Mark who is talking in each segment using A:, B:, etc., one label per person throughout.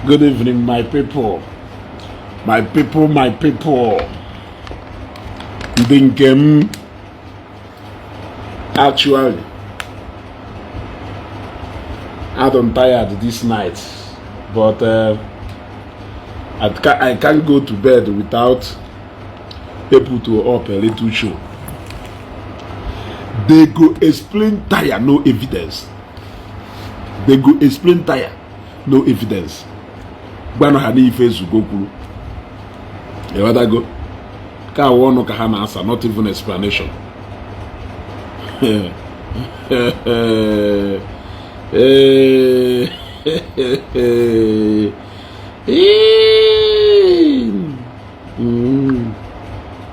A: Good evening, my people. My people, my people. Ndị nke m, actually, I'm tired this night, but I can't go to bed without able to up a little show. They go explain tire, no evidence. They go explain tire, no evidence. Gwanụ ha n'ife Ezugo kwuru. Ịghọtago? Ka awụ ọnụ ka ha na-asa, not even explanation.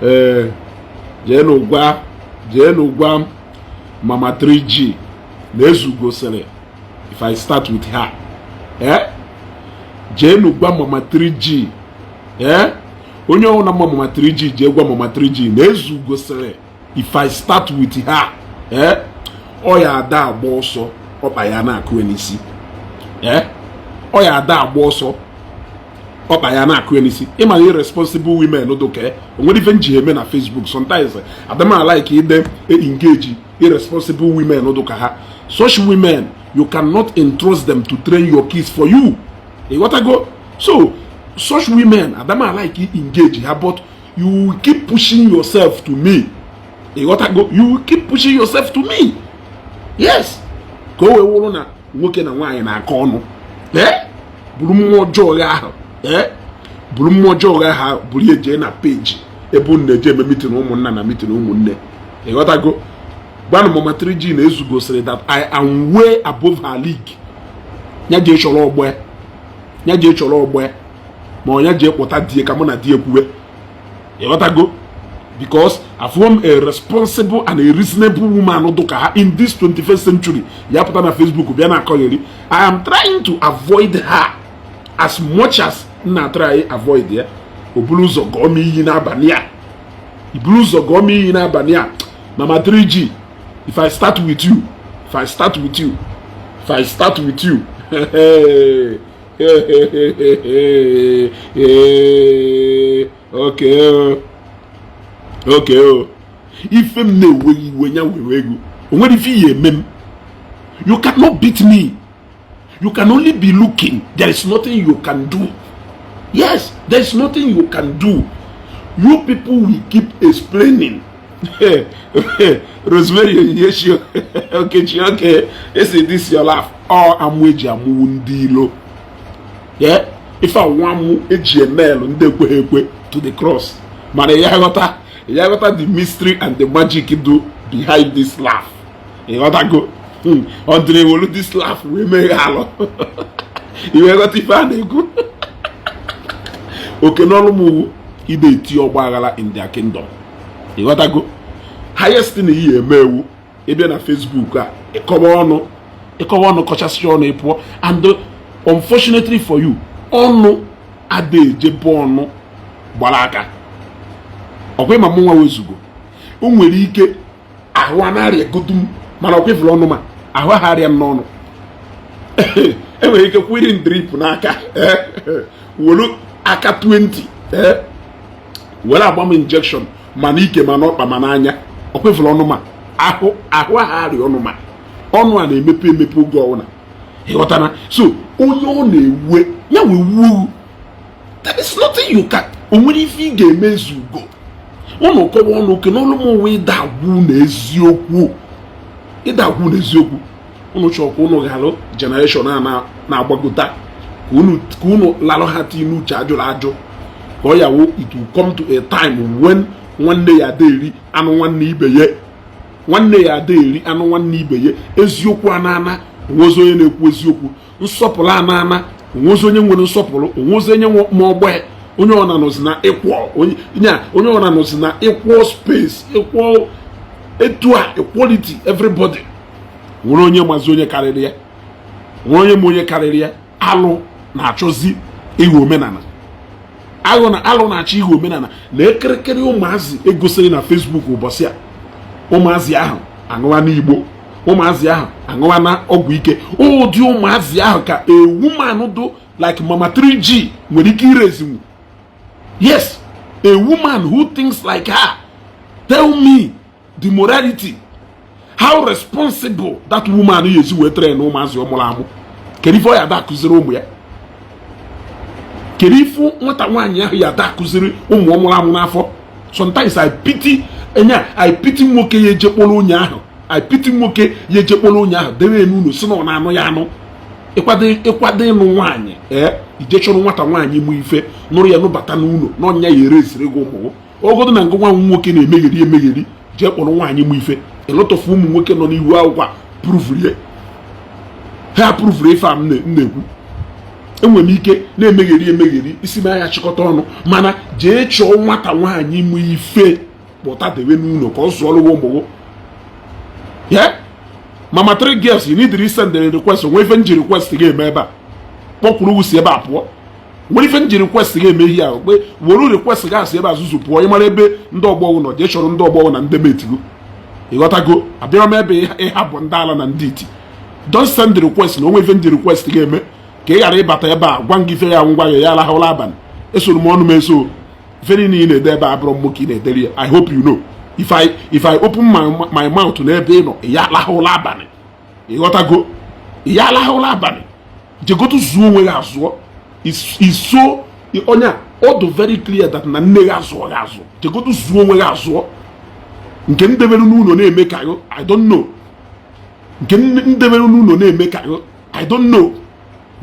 A: Ee, jeenụ gwa Mama 3G na Ezugo sịrị, "If I start with her." Eh, jeenu gwa Mama 3G, eh, onye ọbụla ma Mama 3G, jee gwa Mama 3G na Ezugo sịrị, "If I start with her." Eh, ọ ya ada agba ọsọ, ọkpa ya na-akụ n'isi. Eh, ọ ya ada agba ọsọ, ọkpa ya na-akụ n'isi. Ịma na irresponsible women do ka o nwere ife nji eme na Facebook. Sometimes adama like ide engage irresponsible women do ka ha. Such women, you cannot entrust them to train your kids for you. Ịghọtago? So such women, adama like engage ha, but you will keep pushing yourself to me. Ịghọtago? You will keep pushing yourself to me. Yes, ka o wee wụrụ na nwoke na nwaanyị na-akọ ọnụ. Ee, buru mmụọ ọjọọ ya ahụ, ee, buru mmụọ ọjọọ ya ahụ, buru ya jee na peji ebe unu na-eje eme meeting ụmụnna na meeting ụmụnne. Ịghọtago? Gwanụ Mama 3G na Ezugosiri that I am way above her league. Ya jee chọrọ ọgbọ, ya jee chọrọ ọgbọ, ma ọ ya jee kpọta die ka mụ na die kwuwe. Ịghọtago? Because afụọ m a responsible and a reasonable woman dụ ka ha in this 21st century, ya pụta na Facebook bịa na akọgheri. I am trying to avoid her as much as m na-try avoid ya. O buru ụzọ gọọ m iyi n'abalị a, iburu ụzọ gọọ m iyi n'abalị a. Mama 3G, if I start with you, if I start with you, if I start with you, okay, okay o, ife m na-eweghị iwe ya were ego, o nwere ife ihe eme m. You cannot beat me. You can only be looking. There is nothing you can do. Yes, there is nothing you can do. You people will keep explaining. Rosemary Onyinyechi Okechi, okay, esi this your laugh. Ọ amụ eji amụwu ndị ilo. Yeah, ife awụ amụ eji emelụ ndị ekweghị ekwe to the cross. Mana ya ghọta, ya ghọta the mystery and the magic do behind this laugh. Ịghọtago? Ọ dịrị ewelu this laugh wee mee alụ iwe ghọta ife a na-ekwu. Oke n'ọrụ m wu ide eti ọgba aghara in their kingdom. Ịghọtago? Highest na iyi eme ewu ịbịa na Facebook a, ịkọwa ọnụ, ịkọwa ọnụ, kọchasị ọnụ, ịpụọ. And unfortunately for you, ọnụ ada ejebe ọnụ gbara aka. Ọkwa ịma mụ nwa wezugo, o nwere ike ahụ a na-arịa godu m, mana ọkwa ifuru ọnụ ma ahụ ahụ arịa m n'ọnụ. Enwere ike kwiri drip n'aka, were aka 20 were agba m injection, ma n'ike, ma n'ọkpa, ma n'anya. Ọkwa ifuru ọnụ ma ahụ ahụ ahụ arịa ọnụ, ma ọnụ a na-emepe emepe oge ọbụla. Ịghọtana? So onye ọ na-ewe ya wee wuo, there is nothing you can, o nwere ife ị ga-eme. Ezugo, ụnụ kọwa ọnụ oke n'ọnụ m ụwa ịda agwụ na eziokwu, ịda agwụ na eziokwu. Ụnụ chọrọ ka ụnụ ghalụ generation a na-agbagota, ka unu lalụ ha tii n'uche ajụrụ ajụ, ka ọ ya wụ it will come to a time when nwanne ya ada eri anụ nwanne ibe ya, nwanne ya ada eri anụ nwanne ibe ya. Eziokwu anana, onwezi onye na-ekwu eziokwu. Nsọpụrụ anana, onwezi onye nwere nsọpụrụ, onwezi onye ma ọgbọ ya. Onye ọna nọzi na ịkwọ onye nya, onye ọna nọzi na equal space, equal etu a, equality everybody nwere. Onye mazi onye karịrị ya, nwere onye ma onye karịrị ya. Alụ na-achọzi ịghọ omenala, alụ na alụ na-achọ ịghọ omenala na ekirikiri. Ụmụazị egosiri na Facebook ụbọchị a, ụmụazị ahụ aṅụwa n'igbo. Ụmụazị ahụ aṅụwa na ọgwụ ike. Ụdị ụmụazị ahụ ka a woman do like Mama 3G nwere ike irezinwu. Yes, a woman who thinks like her. Tell me the morality, how responsible that woman ya esi wee train ụmụazị ọ mụrụ amụ. Kedu ife ọ ya ada akụziri ụmụ ya? Kedu ife nwata nwaanyị ahụ ya ada akụziri ụmụ ọ mụrụ amụ n'afọ? Sometimes I pity enya, I pity nwoke ya ejekpọrọ onye ahụ. I pity nwoke ya ejekpọrọ onye ahụ debe n'ụlọ, si na ọ na-anụ ya anụ. Ịkwado ịnụ nwaanyị, ee, ije chọrọ nwata nwaanyị mụ ife, nụrụ ya, nụbata n'ụlọ n'ọnya ya ereziri gị ụmụ. Ogodo na ngụ nwa nwoke na-emegheri emegheri, jee kpọrọ nwaanyị mụ ife. A lot of ụmụ nwoke nọ n'ihu akwụkwọ a prove ha, prove ife a m na-ekwu. Enwere m ike na-emegheri emegheri isi m anya chịkọta ọnụ, mana jee chọọ nwata nwaanyị mụ ife, kpọta dewe n'ụlọ ka ọ zụọrọ gị ụmụ gị. Yeah, Mama Three Girls, you need to send the request. Onwe ife nji request ga-eme ebe a, kpọkwuru si ebe a pụọ. Nwere ife nji request ga-eme ihe a, kpe were request ga-asị ebe a zụzụ pụọ. Ị mara ebe ndị ọgbọ nọ, jee chọrọ ndị ọgbọ na ndị metigo. Ịghọtago? Abịara m ebe ịhapụ ndị ala na ndị iti. Don't send the request na onwe ife nji request ga-eme, ka ị ghara ịbata ebe a gwa gị ife ya ngwa ya, ya alahụla abalị. Esoro m ọnụ m eso. Ife niile ị na-ede ebe a bụrụ mmụ ka ị na-edere ya. I hope you know, if I open my mouth n'ebe ị nọ, ya alahụla abalị. Ịghọtago? Ya alahụla abalị. Jegotu zuo onwe gị azụọ iso onye a. Ọ dị very clear that na nne gị azụọ gị azụ. Jegotu zuo onwe gị azụọ. Nke ndebere n'ụlọ na-eme ka gị, I don't know. Nke ndebere n'ụlọ na-eme ka gị, I don't know.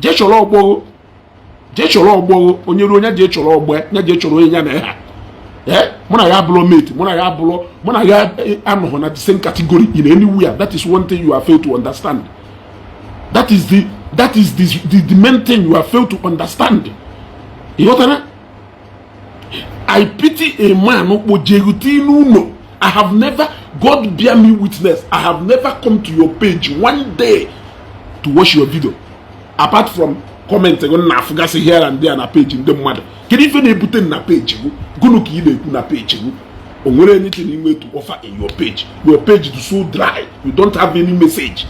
A: Jee chọrọ ọgbọghọ, jee chọrọ ọgbọghọ. Onye ruo onye jee chọrọ ọgbọ ya, jee chọrọ onye ya na ha. Ee, mụ na ya abụrọ mate, mụ na ya abụrọ, mụ na ya anọghị na the same category in anywhere. That is one thing you are failed to understand. That is the main thing you are failed to understand. Ịghọtara? I pity a man kpojegute n'ụlọ. I have never, God bear me witness, I have never come to your page one day to watch your video, apart from comment gị na afụgasị here and there na page ndị mmadụ. Kedu ife na-ebute m na page gị? Gụnụ ka ị na-ekwu na page gị? O nwere anything ị nwere to offer in your page? Your page is so dry, you don't have any message.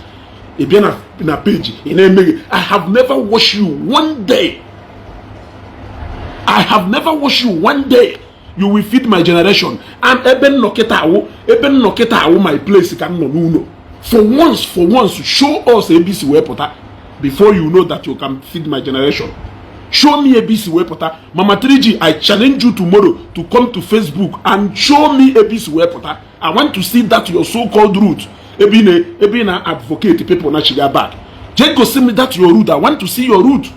A: Ị bịa na page ị na-emeghe. I have never watched you one day. I have never watched you one day. You will feed my generation. And ebe nnọkịta awụ, ebe nnọkịta awụ, my place ka m nọ n'ụlọ. For once, for once, show us ebe isi wee pụta before you know that you can feed my generation. Show me ebe isi wee pụta. Mama 3G, I challenge you tomorrow to come to Facebook and show me ebe isi wee pụta. I want to see that your so-called root ebe ị na advocate people na chiga back. Jee gosi me that your root. I want to see your root.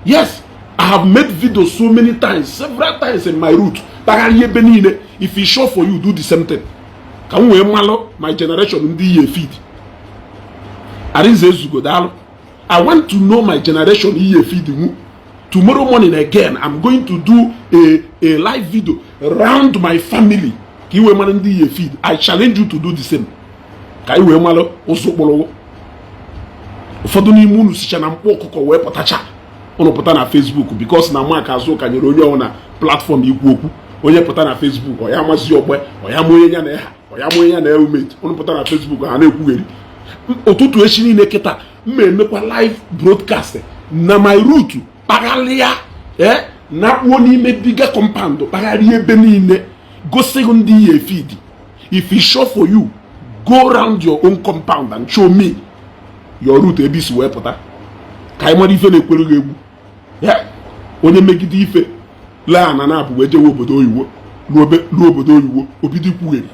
A: Yes, I have made videos so many times, several times in my root, kpagharị ebe niile. If e sure for you, do the same thing ka m wee malụ my generation ndị ihe feed. Arinze Ezugo, daalụ. I want to know my generation ihe feed nwu. Tomorrow morning again, I'm going to do a live video round my family ka i wee mara ndị ihe feed. I challenge you to do the same ka i wee mara ụzọ kpụrụ. Ụfọdụ n'ime unu sicha na mkpụ ọkụkọ wee pụtacha. Unu pụta na Facebook because na Mark Azuka nyere onye ọbụla platform ikwu okwu. Onye pụta na Facebook, ọ ya amazi ọgbe, ọ ya ma onye ya na ha, ọ ya ma onye ya na ewumate. Unu pụta na Facebook, ha na-ekwugheri. Ụtụtụ echi niile kịta, m ma emekwa live broadcast na my root, kpagharịa, ee, nakpuo n'ime bigger compound, kpagharịa ebe niile, gosi gị ndị ihe feed. If e sure for you, go round your own compound and show me your root, ebe isi wee pụta, ka anyị mara ife na-ekwere gị egwu ya. Onye megide ife lee ana na-abụ wee jewe obodo oyiwo, ruo obodo oyiwo, obido ikwugheri.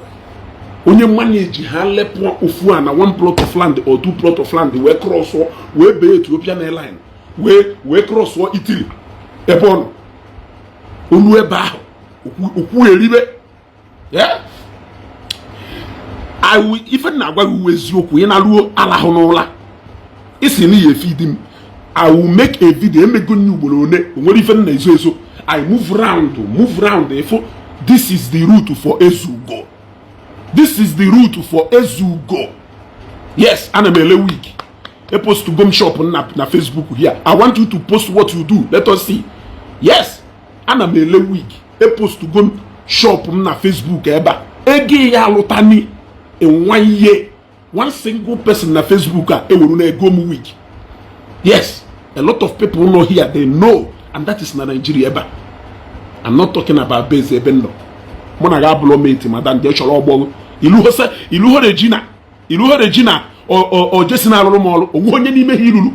A: Onye manage ha lepụ ofu ana, one plot of land or two plot of land, wee crossụọ, wee bee Ethiopian Airline, wee crossụọ Italy ebe ọ nọ, olu ebe ahụ okwugheribe. Yeah? I will, ife na-agwa gị uwe eziokwu. Ị na-aruo alahụ n'ụla isi na ihe feed m, I will make a video. Emego nne ugboro one. O nwere ife m na-ezo ezo. I move round, move round ifo. This is the route for Ezugo. This is the route for Ezugo. Yes, ana m ele wig. E post go m shop na Facebook here. I want you to post what you do. Let us see. Yes, ana m ele wig. E post go m shop m na Facebook ebe a. Ego ya alụtani in one year. One single person na Facebook a ewuru na ego m wig. Yes, a lot of people know here, they know, and that is na Nigeria ebe a. I'm not talking about base ebe m nọ. Mụ na gị abụlọ mate. Madam, jee chọrọ ọgbọ. Iluho Regina, iluho Regina o jesi na-alụrụ m ọrụ onwe onye n'ime ha ilulu.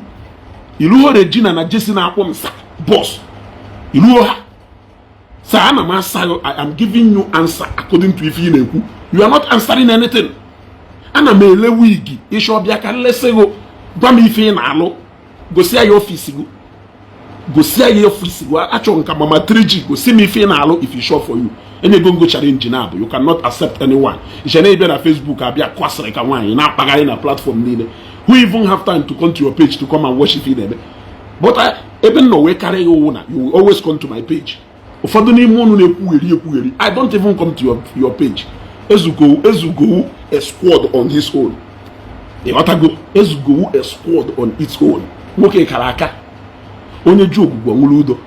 A: Iluho Regina na jesi na-akwụ m sa bọs iluho ha sa. Ana m asa. I am giving you answer according to ife ị na-ekwu. You are not answering anything. Ana m ele wig ịchọ ọbịa ka nlesị gị. Gwa m ife ị na-alụ, gosi ya office gị, gosi ya office gị. Achọ nka Mama 3G, gosi m ife ị na-alụ. If you sure for you, enyego ngo challenge na abụ you cannot accept anyone. Iche na ịbịa na Facebook abịa kwasịrị ka nwaanyị na-akpagharị na platform niile. Who even have time to come to your page to come and watch ife ị na-eme? But ebe m nọ wee karịa ya ụwụ na you will always come to my page. Ụfọdụ n'ime unu na-ekwugheri ekwugheri, I don't even come to your page. Ezugo, ezugowu a squad on his own. Ịghọtago? Ezugowu a squad on its own. Nwoke kara aka, onye ji ogwugwo nwere udo.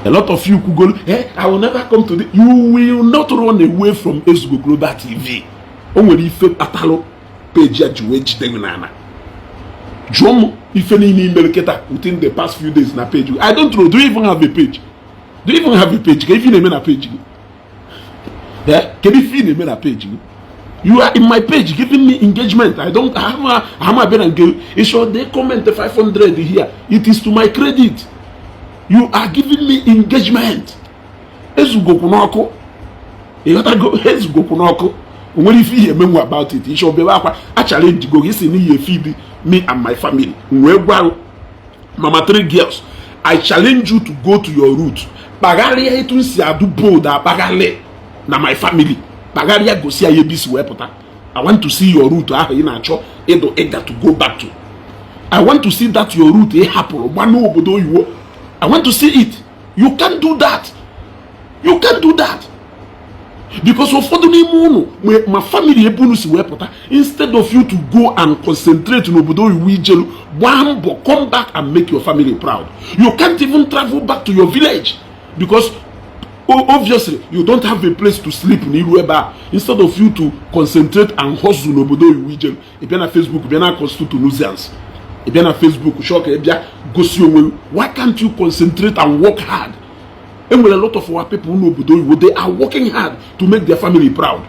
A: A lot of you kwugolu, "Eh, I will never come to the." You will not run away from Ezugo Global TV. O nwere ife kpatalụ page ya ji wee jide gị n'ala. Jụọ m ife niile imere kịta within the past few days na page. I don't know. Do you even have a page? Do you even have a page? Ka ife ị na-eme na page gị? Eh, kedu ife ị na-eme na page gị? You are in my page giving me engagement. I don't have ama abịa na nke ịchọ they comment 500 here. It is to my credit. You are giving me engagement. Ezugokwu n'ọkụ. Ịghọtago? Ezugokwu n'ọkụ. O nwere ife ihe emenwu about it. Ịchọ bebe akwa a challenge go gị si n'ihi feed me and my family. M wee gwa mama three girls, I challenge you to go to your root, kpagharịa etu m si adụ bold akpagharị na my family. Kpagharịa, gosi ya ebe isi wee pụta. I want to see your root ahụ ị na-achọ ịdụ ịga to go back to. I want to see that your root ị hapụrụ gba n'obodo oyibo. I want to see it. You can't do that. You can't do that because ụfọdụ n'ime unu ma family ebe unu si wee pụta, instead of you to go and concentrate n'obodo oyibo ijelu gbaa mbọ, come back and make your family proud, you can't even travel back to your village because obviously you don't have a place to sleep n'iru ebe a. Instead of you to concentrate and hustle n'obodo oyibo ijelu, ị bịa na Facebook bịa na constitute nuisance. Ị bịa na Facebook chọọ ka ị bịa gosi onwe gị. Why can't you concentrate and work hard? Enwere a lot of our people n'obodo oyibo, they are working hard to make their family proud.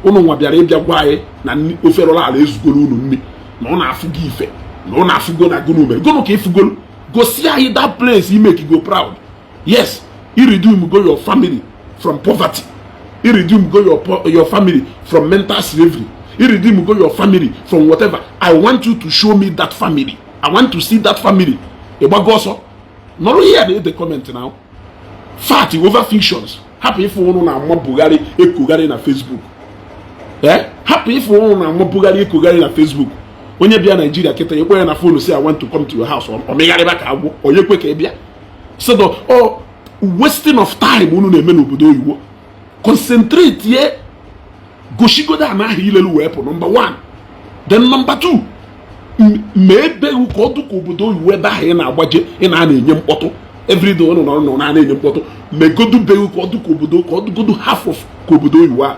A: Unu nwa bịara ịbịa gwa anyị na ofe rọrọ ala ezugoro unu nri, na ọ na-afụ gị ife, na ọ na-afụgo na gụnụ mere gụnụ ka ịfụgoro. Gosi anyị that place i make go proud. Yes, i redeem go your family from poverty, i redeem go your family from mental slavery, i redeem go your family from whatever. I want you to show me that family. I want to see that family. Ịgbago ọsọ nọrọ here na ede comment now, fact over fictions. Hapụ ife ụnụ na-ama bugharị ekogharị na Facebook. Eh, hapụ ife ụnụ na-ama bugharị ekogharị na Facebook. Onye bịa Naijiria kịta, ekwe ya na phone si, "I want to come to your house," ọ megharịba ka agwọ. Onye kwe ka ị bịa? So the oh, wasting of time unu na-eme n'obodo oyibo. Concentrate ye, gosigodo ana ahụ ilelu wee pụ, number one. Then number two, ma ebeghị ka ọ dị ka obodo oyibo ebe ahụ ị na-agbaje ị na-enye mkpọtụ everyday. Ụnụ nọrọ nọ na-enye mkpọtụ. Megodu beghị ka ọ dị ka obodo, ka ọ dịgodu half of ka obodo oyibo a.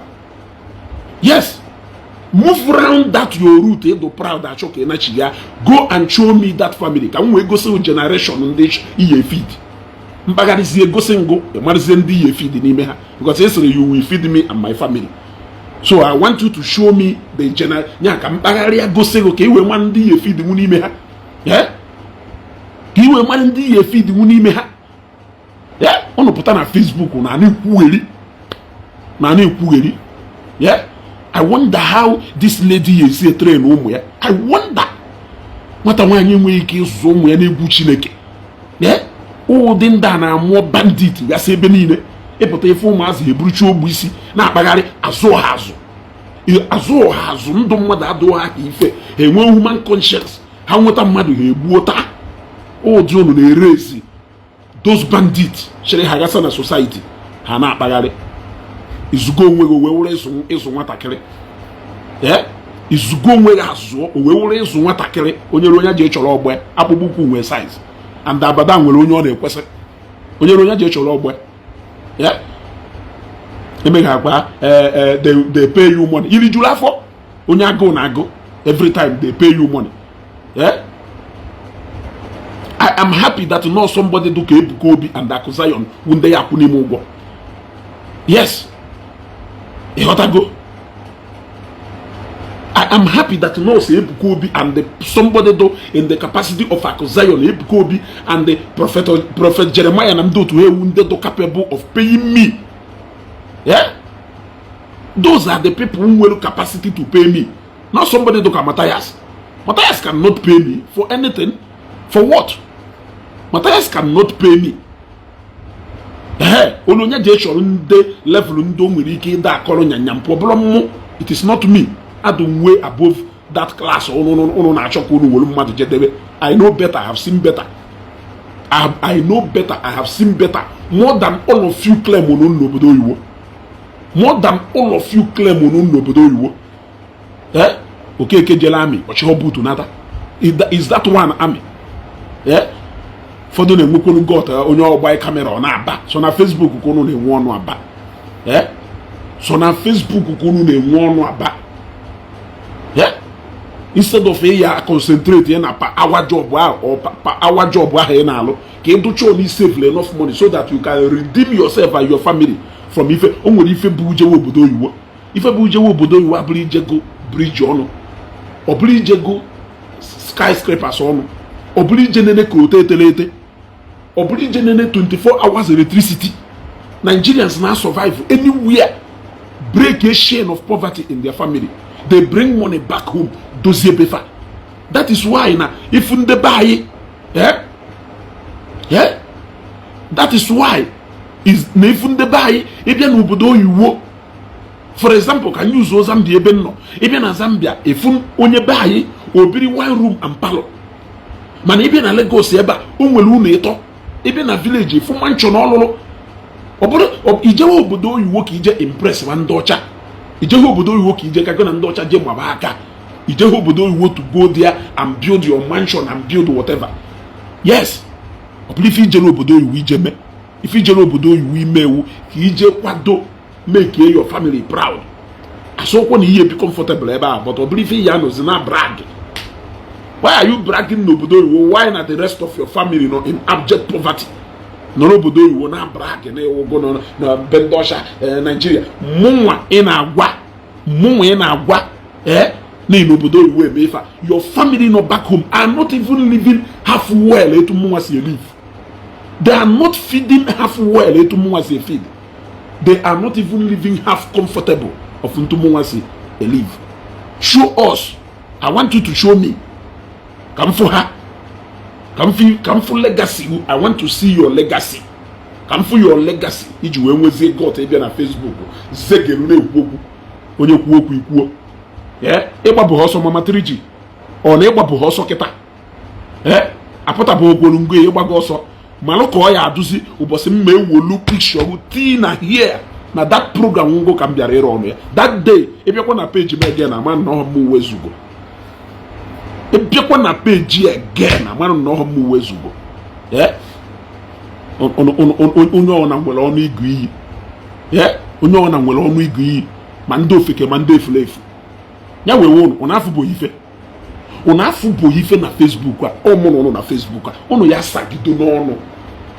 A: Yes, move round that your root ịdụ proud achọ ka ị nachi ya. Go and show me that family ka m wee gosi generation ndị iye feed mkpagharịzie, gosi ngụ ịmarịzie ndị iye feed n'ime ha, because ị sịrị you will feed me and my family. So I want you to show me the gener ya ka mkpagharịa gosi gị ka ị wee ma ndị iye feed mụ n'ime ha. Yeah? Ka ị wee mara ndị iye feed mụ n'ime ha. Yeah? Ụnụ pụta na Facebook na na-ekwugheri na na-ekwugheri. Yeah? I wonder how this lady esi train ụmụ ya. I wonder. Nwata nwaanyị enweghị ike ịzụ ụmụ ya n'egwu Chineke. Yeah? Ụdị ndị a na-amụọ bandit gasị ebe niile. Ịpụta ife ụmụazị eburuchi ogbu isi na-akpagharị, azụ ha azụ, azụ ha azụ. Ndụ mmadụ adụghị ha ka ife. Ha enwe human conscience? Ha nweta mmadụ, ha egbuo taa. Ụdị unu na-ere ezi those bandit chere ha gasa na society ha na-akpagharị. Izugo onwe gị wee wụrụ ịzụ nwatakịrị. Ee, izugo onwe gị azụọ o wee wụrụ ịzụ nwatakịrị. Onye ruo onye ji chọrọ ọgbọ akpụkpọ ụkwụ nwee size and abada nwere onye ọ na-ekwesị. Onye ruo onye ji chọrọ ọgbọ ya emeghị akpa. They pay you money. Iri juru afọ. Onye agụụ na-agụ every time they pay you money. Eh? I am happy that not somebody do ka Ebuka Obi and Akụ Zion wụ ndị ya akwụ n'ime ụgwọ. Yes, ịghọtago? I am happy that nurse Ebuka Obi and somebody do in the capacity of Akụ Zion, Ebuka Obi and the Prophet Jeremiah na ndị otu ha ewu ndị do capable of paying me. Yeah? Those are the people who nwere capacity to pay me. Not somebody do ka Matthias. Matthias cannot pay me for anything. For what? Matthias cannot pay me. Ee, onye onye ji chọrọ ndị level ndị o nwere ike ịda akọrọ nyanya mpụ, ọ bụrụ mụ, it is not me. Adụ way above that class ụnụ na-achọ ka unu were mmadụ jedebe. I know better, I have seen better. I know better, I have seen better. More than all of you claim unu n'obodo oyibo. More than all of you claim unu n'obodo oyibo. Eh? Okeke jere army, ọchịghọ buutu nata. Is that one army? Eh? Ụfọdụ na-enwekwuru gut onye ọgba camera ọ na-aba. So na Facebook ka unu na-enwe ọnụ aba. Eh? So na Facebook ka unu na-enwe ọnụ aba. Yeah? Instead of ya concentrate ya na per hour job ahụ or per hour job ahụ ị na-alụ ka ị dụcha only save enough money so that you can redeem yourself and your family from ife o nwere. Ife bụ ujewe obodo oyibo, ife bụ ujewe obodo oyibo abụrụ ijego bridge ọnụ, ọ bụrụ ijego skyscrapers ọnụ, ọ bụrụ ije nene ka ote etele ete, ọ bụrụ ije nene 24 hours electricity. Nigerians na survive anywhere, break a chain of poverty in their family. They bring money back home, dozie befa. That is why na if ndị be anyị, eh? Eh? That is why is na ifu ndị be anyị ịbịa n'obodo oyiwo, for example, ka anyị uzuo Zambia ebe m nọ, ịbịa na Zambia, efu onye be anyị obiri one room and parlour, mana ịbịa na Lagos ebe a, o nwere ụlọ ịtọ. Ịbịa na village, efu mansion ọlụlụ. Ọ bụrụ ijewe obodo oyiwo ka ije impress ma ndị ọcha, ijewe obodo oyiwo ka ije ka gị na ndị ọcha jee maba aka, ijewe obodo oyiwo to go there and build your mansion and build whatever. Yes, ọ bụrụ ife ijere obodo oyiwo ije mee, ife ijere obodo oyiwo ime ewu ka ije kwado make your family proud. Asụkwụ na ihe bi comfortable ebe a, but ọ bụrụ ife ya anọzi na brag. Why are you bragging n'obodo oyiwo? Why na the rest of your family nọ in abject poverty? Nọ n'obodo oyibo na brag na ịwụgo nọ na be ndị ọcha. Naijiria, mụnwa ị na-agwa, mụnwa ị na-agwa, ee, na n'obodo oyibo eme ife a, your family nọ back home are not even living half well etu mụnwa si live. They are not feeding half well etu mụnwa si feed. They are not even living half comfortable of ntu mụnwa si live. Show us. I want you to show me ka m fụ ha, ka m fụ legacy. I want to see your legacy, ka m fụ your legacy iji wee nwezie gut ịbịa na Facebook zegelu na-ekwu okwu. Onye kwuo okwu ikwuo ee, ịgbapụ ha ọsọ. Mama 3G, ọ na ịgbapụ ha ọsọ kịta ee, apụtabụ ogwolu ngo ịgbago ọsọ malụ ka ọ ya adụzi ụbọchị mma ewolu picture tii na here na that program ngụ ka m bịara ịrụ ọnụ ya that day. Ịbịakwa na page m again, ama na ọhọ m uwe zugo. Ịbịakwa na page again, ama na ọhọ m uwe zugo. Ee, onye ọna nwere ọnụ ịgụ iyi. Ee, onye ọna nwere ọnụ ịgụ iyi, ma ndị ofeke ma ndị efulefu ya wee ụnụ. Ụnụ afụbụ ife, ụnụ afụbụ ife na Facebook a. Ụmụ ụnụ na Facebook a, ụnụ ya sagido n'ọnụ,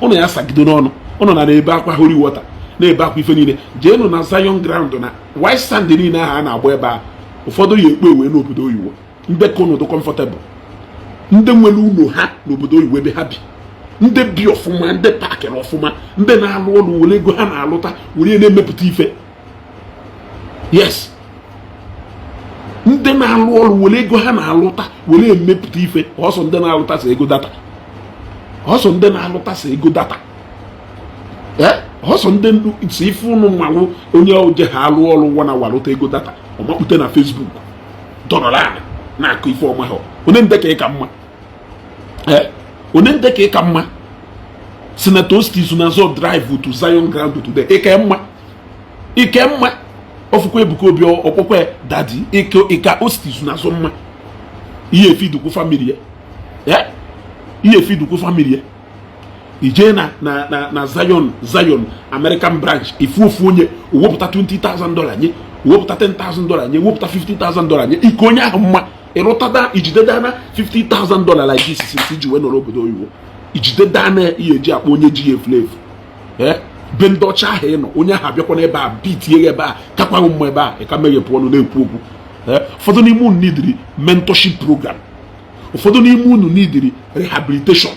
A: ụnụ ya sagido n'ọnụ. Ụnụ na na-ebe akwa holy water, na-ebe akwa ife niile. Jeenụ na Zion ground na white sand niile ahụ a na-agba ebe a, ụfọdụ ya ekpo ewe n'obodo oyibo. Ndị ka ụnụ dị comfortable, ndị nwere ụlọ ha n'obodo oyibo ebe ha bi, ndị bi ọfụma, ndị pakịrị ọfụma, ndị na-alụ ọrụ were ego ha na-alụta were na-emepụta ife. Yes, ndị na-alụ ọrụ were ego ha na-alụta were emepụta ife. Ọsọ ndị na-alụta si ego data, ọsọ ndị na-alụta si ego data, ee, ọsọ ndị si ife ụnụ mmalụ. Onye oje ha alụ ọrụ nwa na walụta ego data, ọmakpute na Facebook dọrọrọ ala na-akụ ife ọma ha. Onye nde ka ị ka mma? Ee, onye nde ka ị ka mma? Senator Ostis na-azọ drive to Zion ground today. Ike mma, ike mma. Ofukwa Ebuka Obi ọkpọkwa daddy ike ịka Ostis na-azọ mma. Ihe efidukwu family ya, ihe efidukwu family ya. Ijee na Zion American branch, ifu ofu onye owepụta $20,000 nye Wepụta $10,000 nye, wepụta $50,000 nye ike onye ahụ mma. Ịrụtada ijidedana $50,000 like this since iji wee nọrọ obodo oyibo, ijidedana ihe eji akpọ onye ji ya efuru efu. Ee, be ndị ọcha ahụ ị nọ, onye ahụ abịakwa n'ebe a bitie ya ebe a kakwaghị mma ebe a. Ị ka meghepụ ọnụ na-ekwu okwu. Ee, ụfọdụ n'ime unu nidiri mentorship program, ụfọdụ n'ime unu nidiri rehabilitation,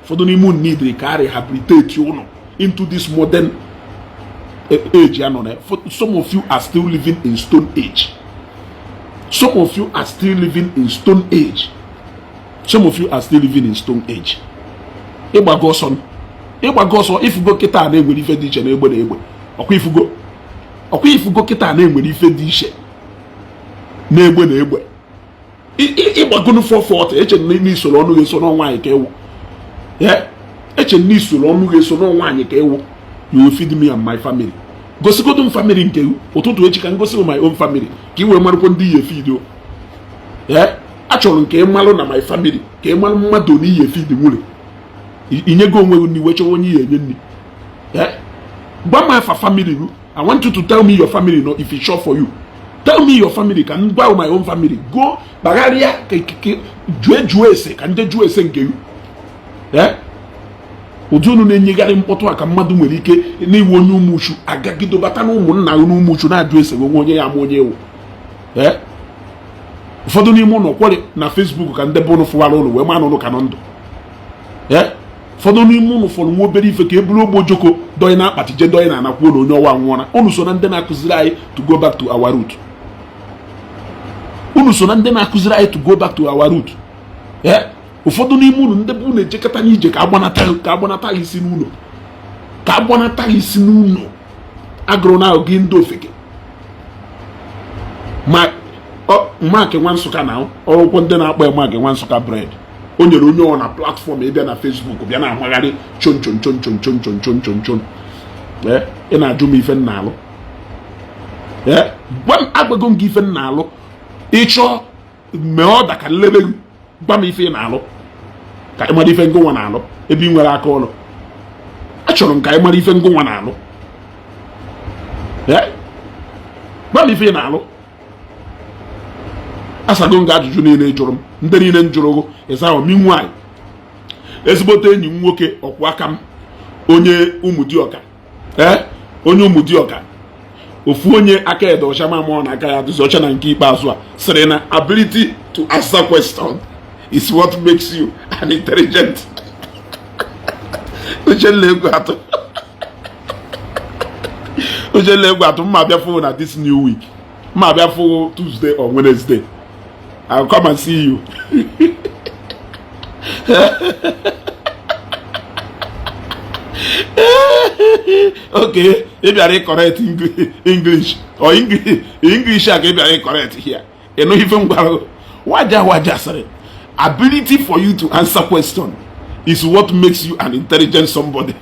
A: ụfọdụ n'ime unu nidiri ka a rehabilitate unu into this modern age ya nọ na. Some of you are still living in stone age. Some of you are still living in stone age. Some of you are still living in stone age. Ịgbago ọsọ, ịgbago ọsọ. Ifugo kịta na-enwere ife dị iche na egbe na egbe. Ọkwa ifugo, ọkwa ifugo kịta na-enwere ife dị iche na egbe na egbe. Ịgbagonu 440. Eche na n'isoro ọnụ ga-eso n'ọnwa anyị ka ewu. Eche na isoro ọnụ ga-eso n'ọnwa anyị ka ewu. You will feed me and my family. Gosigodo m family nke ụtụtụ echi ka m gosi my own family, ka ị wee marụkwa ndị ihe feed o. Ee, achọrọ m ka ị malụ na my family, ka ị malụ mmadụ na ihe feed nwere inyego onwe gị nri wee chọwa onye ihe enye nri. Ee, gwa m afa family gị. I want you to tell me your family. No, if it's sure for you, tell me your family ka m gwa my own family. Go kpagharịa ka jụọ, jụọ ese ka ndị jụọ ese nke gị. Ee, ụdị unu na-enyegharị mkpọtụ a ka mmadụ nwere ike n'iwu onye ụmụchu agagidobata na ụmụnna na ụmụchu na-ajụ ese onwe onye ya ama onye ewu. Ee, ụfọdụ n'ime ụlọ kwere na Facebook ka ndị be ụnụ fụwara ụlọ wee maa ụnụ ka nọ ndụ. Ee, ụfọdụ n'ime ụnụ fọrọ nwa obere ife ka e buru ogbo ojoko dọnye na akpati je dọnye na anakwuo na onye ọwa nwụọra. Unu so na ndị na-akụziri anyị to go back to our root. Unu so na ndị na-akụziri anyị to go back to our root. Ee, ụfọdụ n'ime unu ndị bụ na-ejekọta n'ije ka agbanata, ka agbanata isi n'ụlọ, ka agbanata isi n'ụlọ agụrụ na gị ndị ofeke. Ma Mark nwa Nsụka na ọrụkwọ ndị na-akpọ ya Mark nwa Nsụka bread o nyere onye ọ na platform ịbịa na Facebook bịa na-amagharị chon chon chon chon chon chon chon chon chon. Ee, ị na-ajụ m ife m na-alụ. Ee, gwa m, agbago m gị ife m na-alụ. Ịchọọ mee ọda ka nlele gị. Gwa m ife ị na-alụ ka ị mara ife ngụnwa na-alụ ebe ị nwere aka ọlụ. Achọrọ m ka ị mara ife ngụnwa na-alụ. Ee, gwa m ife ị na-alụ. Asago m gị ajụjụ niile ị jụrụ m, ndị niile m jụrụ gị ịza. Mi nwaanyị, ezigbote enyi m nwoke, ọkwụ aka m, onye Ụmụdịọka. Ee, onye Ụmụdịọka, ofu onye aka ede ọcha ma mụọ na aka ya adịzi ọcha na nke ikpeazụ a sịrị na ability to answer question is what makes you an intelligent. Uchenna egwu atụ, Uchenna egwu atụ. Mma abịa fụ na this new week, mma abịa fụ Tuesday or Wednesday. I'll come and see you. Okay, ị bịara ị correct English or English a ka ị bịara ị correct here. Ịnụ ife m gwara waja waja sịrị ability for you to answer question is what makes you an intelligent somebody.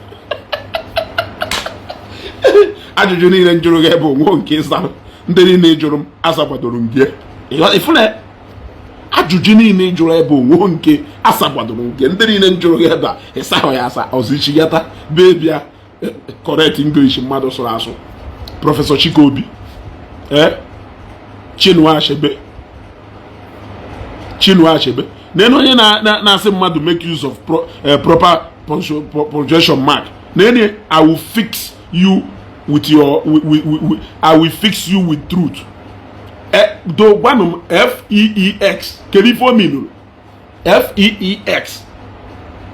A: Ajụjụ niile m jụrụ gị ebe onwe nke ịzara, ndị niile jụrụ m azakwadoro m gị. Ịfụna ajụjụ niile jụrụ ebe onwe nke asakwadoro nke ndị niile m jụrụ gị ebe a, ịsahụ ya asa ọzọ ichigata bee bịa correct English mmadụ sụrụ asụ. Professor Chikobi, ee, Chinua Achebe, Chinua Achebe na onye na-asị mmadụ make use of proper punctuation mark na I will fix you with your with, I will fix you with truth. Do gwanụ m FEEX, kedu ife o minuru? FEEX,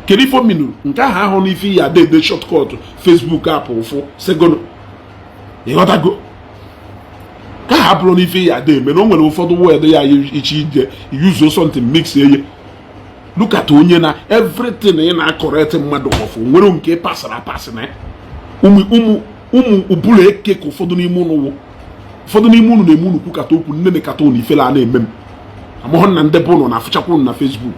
A: kedu ife o minuru? Nke ahụ ahụ n'ife ya dede shortcut Facebook app ụfụ segono, ịghọtago? Ka ha bụrụ n'ife ya ada eme na o nwere ụfọdụ word ya iche ije use something mix eye. Look at onye na everything ị na-acorrect mmadụ ọfụ nwere nke pasịrị apasị na ụmụ ụmụ ụmụ ụbụrụ eke ka ụfọdụ n'ime ụnụ wụ. Ụfọdụ n'ime ụnụ na-eme unu kwukata okwu nne kata ụnụ ifele a na-eme m amụhụ na ndị bụ ụnụ na-afụchakwa ụnụ na Facebook,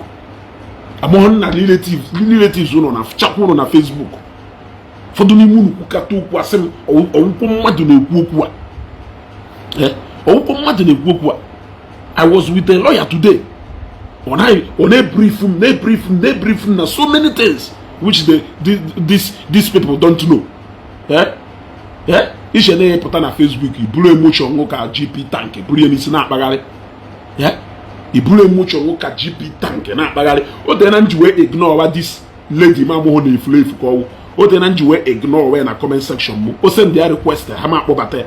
A: amụhụ na relatives ụnụ na-afụchakwa ụnụ na Facebook. Ụfọdụ n'ime ụnụ kwukata okwu asị m ọwụkwọ mmadụ na-ekwu okwu a, ọwụkwọ mmadụ na-ekwu okwu a. I was with a lawyer today. Ọ na-ebrief m, na-ebrief m, na-ebrief m na so many things which the, the, this, these people don't know. Eh? Eh? Iche na-epụta na Facebook, iburu emotion ka GP tank, buru ya n'isi na-akpagharị ya, iburu emotion ka GP tank na-akpagharị. O tee na nji wee ignore this lady ma amụhụ na efuru efu ka ọwụ. O tee na nji wee ignore wee na comment section mụ. O send ya request, ha ma akpọbata ya.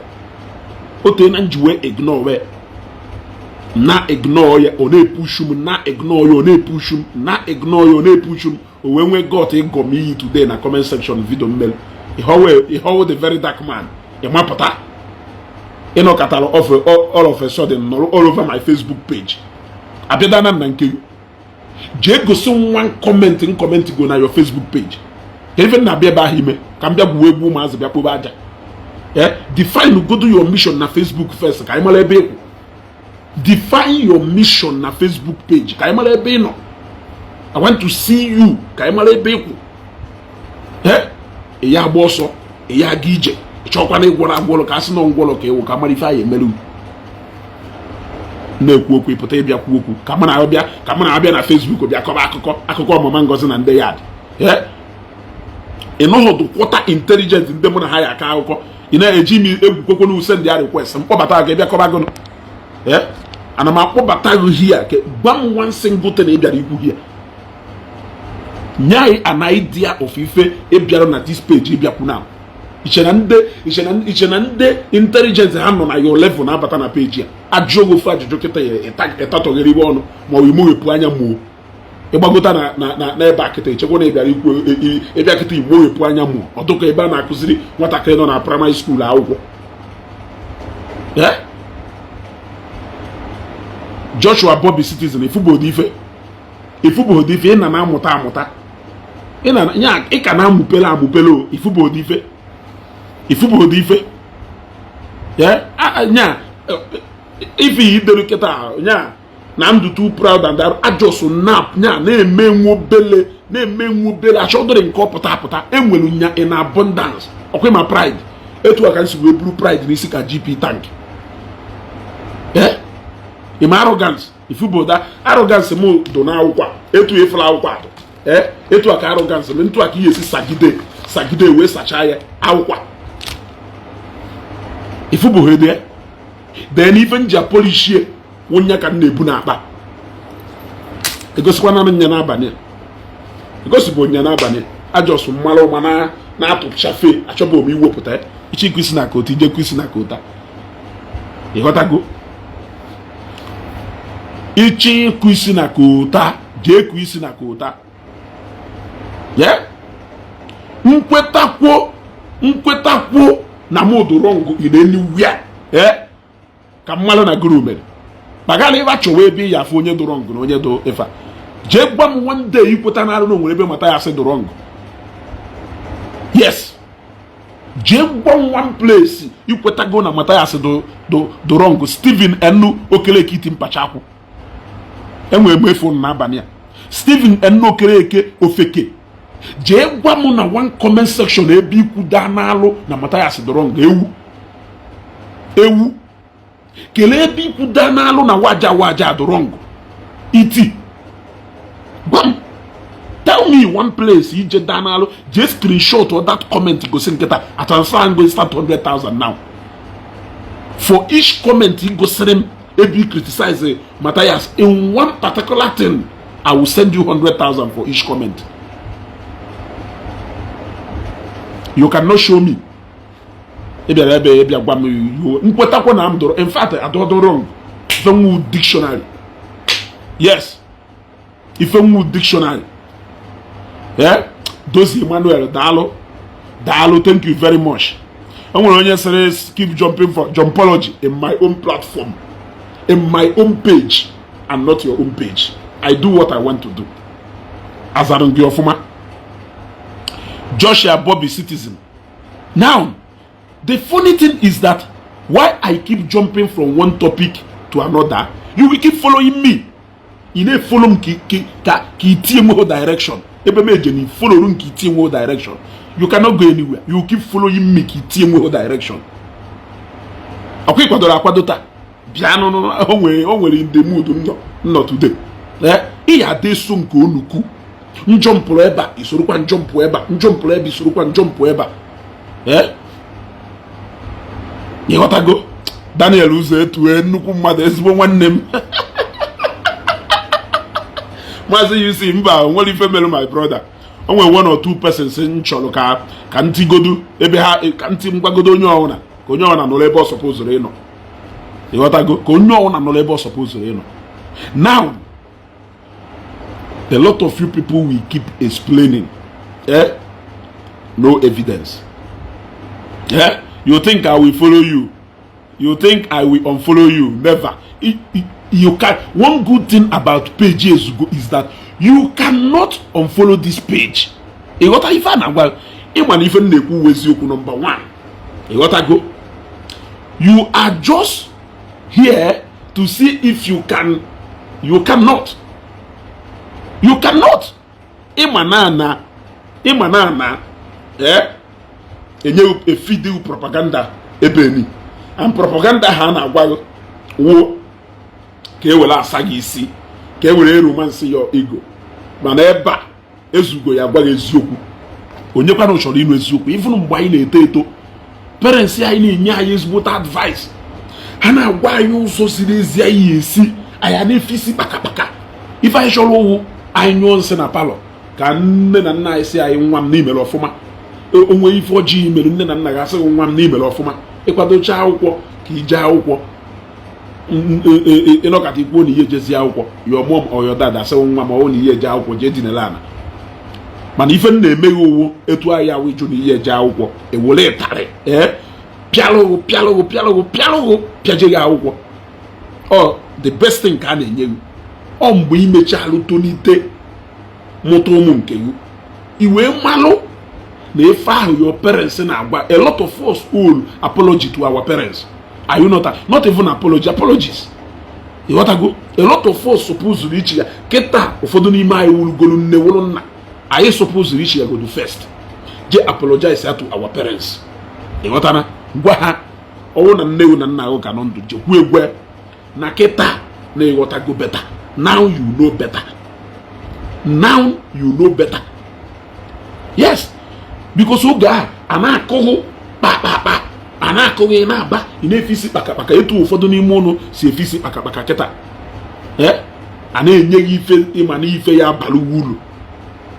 A: O tee na nji wee ignore wee na ignore ya, ọ na-epushu m, na ignore ya, ọ na-epushu m, na ignore ya, ọ na-epushu m. O wee nwee gut ịgọ m iyi today na comment section video mmelu ịhọwo. The very dark man, ịmapụta ịnọkọtara all of a sudden nọrọ all over my Facebook page. Abịadana na nke jee gosi nwa comment n comment go na your Facebook page ka ife na-abịa ebe ahụ ime ka m bịa gwuo egwu ụmụazị, bịa kpobe aja. Define godo your mission na Facebook first ka anyị mara ebe ịkwụ. Define your mission na Facebook page ka anyị mara ebe ị nọ. I want to see you ka anyị mara ebe ịkwụ. Ị ya agba ọsọ, ị ya aga ije, ị chọkwana ịgwọrọ agwọrọ ka a sị na ngwọrọ ka ịwụ, ka mara ife anyị emerụ. Na-ekwu okwu, ịpụta ịbịa kwu okwu ka mụ na-abịa, ka mụ na-abịa na Facebook bịa kọba akụkọ akụkọ ọmụma Ngozi na ndị yad. Ị nọghọdụ kwọta intelligent ndị mụ na ha ya aka akụkọ. Ị na-eji m egwu kwekwe na send ya request, mkpọbata gị bịa kọba gụnụ. Ana m akpọbata gị hia ke gwa m one single thing ị bịara ikwu hia. Nye anyị an idea of ife ị bịara na this page ịbịakwu na. Iche na ndị intelligent ha nọ na your level na-abata na page a ajụọ gị ofu ajụjụ kịta ya, ịtatọghịrị ibe ọnụ ma ọ bụ imoghepụ anya mụọ. Ịgbagota na na n'ebe a kịta, echekwa na ị bịara ikwu ịbịa kịta, imoghepụ anya mụọ ọdụka ebe a na-akụziri nwatakịrị nọ na primary school akwụkwọ. Joshua Bobby Citizen, ifubodo ife, ifubodo ife ị na na-amụta amụta, ị ka na-amụpele amụpele o. Ifubodo ife, ifubodo ife nya ife ideru kịta nya na ndụ too proud and ajọsụ nap nya na-eme nwa obele, na-eme nwa obele achọdịrị nke ọ pụta apụta. Enwere nya in abundance. Ọkwa ma pride etu a ka nsi wee buru pride n'isi ka GP tank. Ịma arrogance, ifuboda arrogance m do n'akwụkwọ etu efula akwụkwọ atụ. Etu a ka arrogance m ntu a ka ihe esi sagide sagide wee sachaa ya akwụkwọ ifuboghede. Then ife nji apolishie wụnya ka m na-ebu n'akpa egosikwana m nya n'abalị, egosibụ nya n'abalị. Ajọsụ mmalụ ụma na na-atụchafe achọbụ m iwepụta ya. Iche ịkụ isi na kota, ije kụ isi na kota, ịghọtago? Iche ịkụ isi na kota, jee kụ isi na kota ye. Nkwetakwuo, nkwetakwuo na mụ dị wrong in anywhere ka mmalụ na guru mere kpagara ịba chọwa ebe ị ya afụ onye dị wrong na onye dị ife a. Jee gwa m one day ikweta na arụ na onwere ebe mata ya sị dị wrong. Yes, jee gwa m one place ikwetago na Mathias dị wrong. Stephen Enu Okereke iti mpachakwu enwere m efu n'abalị a. Stephen Enu Okereke ofeke, jee gwa m na one comment section ebe ikwu daa n'alụ na Mathias dị wrong. Ewu ewu, kelee ebe ikwu daa n'alụ na waja waja dị wrong. Iti gwa m, tell me one place ije daa n'alụ. Jee screenshot or that comment gosi nkịta. I transfer and go start 100,000 now for each comment ị gosiri m ebe i criticize Matthias in one particular thing. I will send you 100,000 for each comment. You cannot show me. Ị bịara ebe ị bịa gwa m iwu nkwetakwa na m dụrụ. In fact, adọdọ wrong. Ifenwu dictionary, yes, Ifenwu dictionary. Yeah, Dozie Emmanuel, daalụ, daalụ, thank you very much. E nwere onye sịrị keep jumping for jumpology in my own platform, in my own page and not your own page. I do what I want to do. Azara gị ọfụma, Joshua Bobby Citizen. Now the funny thing is that why I keep jumping from one topic to another, you will keep following me. Ị na-efollow m ka itinye nweho direction ebe m eje na ifollow m ka itinye nweho direction. You cannot go anywhere. You keep following me ka itinye nweho direction. Ọkwa ịkwadoro akwado taa bịa nụnụ. O nwere in the mood m nọ today. Ị ya adị so nke onukwu njumpụrụ ebe a, isorokwa njumpụ ebe a, njumpụrụ ebe isorokwa njumpụ ebe a. Ịghọtago? Daniel Ụzọ etue, nnukwu mmadụ, ezigbo nwanne m. Maazị UC, mba, nwere ife mere, my brother. O nwere one or two persons m chọrọ ka ntigodu ebe ha, ka ntị mgbagodo onye ọbụla, ka onye ọbụla nọrọ ebe ọ sọpụzụrụ ịnọ. Ịghọtago? Ka onye ọbụla nọrọ ebe ọ sọpụzụrụ ịnọ. Now, a lot of you people will keep explaining, eh? No evidence, eh? You think I will follow you? You think I will unfollow you? Never. You can. One good thing about page Ezugo is that you cannot unfollow this page. Ịghọta ife a na-agwa? Ịma na ife m na-ekwu uwe eziokwu. Number one, ịghọtago? You are just here to see if you can. You cannot, you cannot. Ịma na ịma na eh, enye efidiu propaganda ebe ni, and propaganda ha na-agwa gị wụ ka e were asa gị isi, ka e were romance your ego. Mana ebe a, Ezugo ya gwa gị eziokwu. Onye kwana chọrọ ịnụ eziokwu? Even mgbe anyị na-eto eto, parents anyị na-enye anyị ezigbote advice. Ha na-agwa anyị ụzọ ziri ezi anyị esi anyị na-efe isi kpakakpaka. Ife anyị chọrọ ụwụ anyị nyụọ nsị na parlour, ka nne na nna anyị si anyị, "Nwa m, n'imere ọfụma." Onwe ife ọjọọ imere, nne na nna gị asịghị, "Nwa m, n'imere ọfụma." Ịkwadocha akwụkwọ ka ije akwụkwọ, ịnọkọta ikwuo na ihe ejezi akwụkwọ, your mom or your dad asịghị, "Nwa m, ọwụ na ihe eje akwụkwọ, jee dinere ana." Mana ife m na-emeghe owu etu anyị awụ ịjụ na ihe eje akwụkwọ, ewere ịtarị ee pịalụghụ, pịalụghụ, pịalụghụ, pịalụghụ, pịajeghị akwụkwọ. Ọ the best thing ka a na-enye gị. Ọ mgbe imechalụ tonite, mụta ụmụ nke gị, i wee malụ na ife ahụ your parents na-agwa. A lot of us owe apology to our parents. Are you not? Not even apology, apologies. Ịghọtago? A lot of us supposed ichi ya kịta. Ụfọdụ n'ime anyị wurugolu nne, wuru nna. Anyị supposed ichi ya godu first, je apologize ya to our parents. Ịghọtana? Gwa ha, ọwụ na nne gị na nna gị ka nọ ndụ, jekwu egwe na kịta na ịghọtago better. Now you know better, now you know better. Yes, because oge a a na-akụghụ kpakpakpa, a na-akụghị na-aba, ị na-efe isi kpakakpaka etu ụfọdụ n'ime ụnụ si efe isi kpakakpaka kịta. Ee, a na-enye gị ife ịma na ife ya abalị uru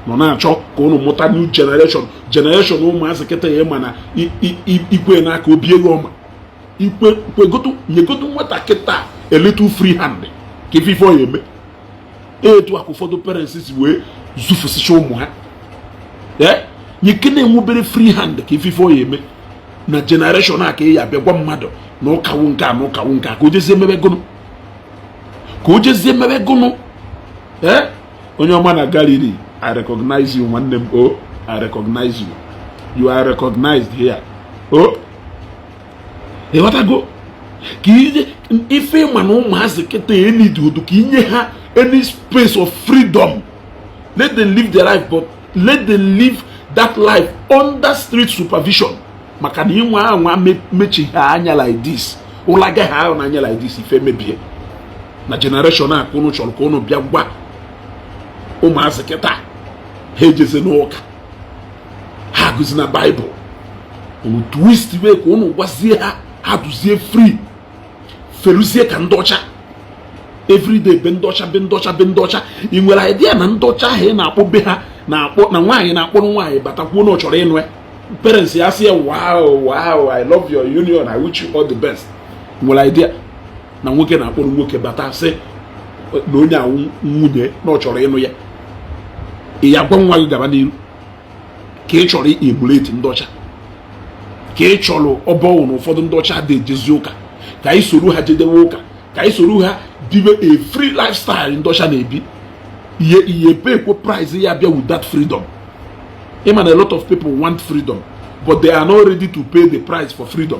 A: nọ na-achọ ka ụnụ mụta new generation, generation ụmụazị kịta ya. Ịma na ikwe n'aka obi ego ọma ikwe kwegotu, nyegotu nwata kịta a little free hand ka ife ife ọ ya eme. Etu a ka ụfọdụ parents si wee zufusịcha ụmụ ha. Ee, nyeke na-enwebere free hand ka ife ife ọ ya eme na generation a, ka ị ya abịa gwa mmadụ na ụkawu nke a na ụkawu nke a, ka o jezie mebe gụnụ, ka o jezie mebe gụnụ. Ee, onye ọma na gallery, I recognize you. Nwanne m o, I recognize you. You are recognized here o. Ịghọtago? Ka ife ịma na ụmụazị kịta enidodo ka inye ha any space of freedom, let them live their life, but let them live that life under strict supervision, maka na inwe anwa mechighi anya like this, ụlaga ha ahụ n'anya like this, ife mebie na generation a. Ka unu chọrọ ka unu bịa gwa ụmụazị kịta ha ejeze n'ụka, ha agụzi na Baịbụl, unu twist wee ka unu gwazie ha, ha duzie free, feruzie ka ndị ọcha everyday, be ndị ọcha, be ndị ọcha, be ndị ọcha. Ị nwere idea na ndị ọcha ahụ ị na-akpọ be ha na-akpọ na nwaanyị na-akpọrọ nwaanyị batakwuo na ọ chọrọ ịnụ ya, parents ya sị ya, Wow, I love your union. I wish you all the best." Nwere idea na nwoke na-akpọrọ nwoke bata, sị na onye awụ nwunye, na ọ chọrọ ịnụ ya? Ị ya gwa nwa gị gaba n'iru ka ị chọrọ emulate ndị ọcha, ka ị chọrọ ọbọwụ na ụfọdụ ndị ọcha dị ejezi ụka, ka anyị soro ha jedewe ụka, ka anyị soro ha bibe a free lifestyle ndị ọcha na-ebi? Ihe ihe pay kwo price ya bịa with that freedom. Ịma na a lot of people want freedom, but they are not ready to pay the price for freedom.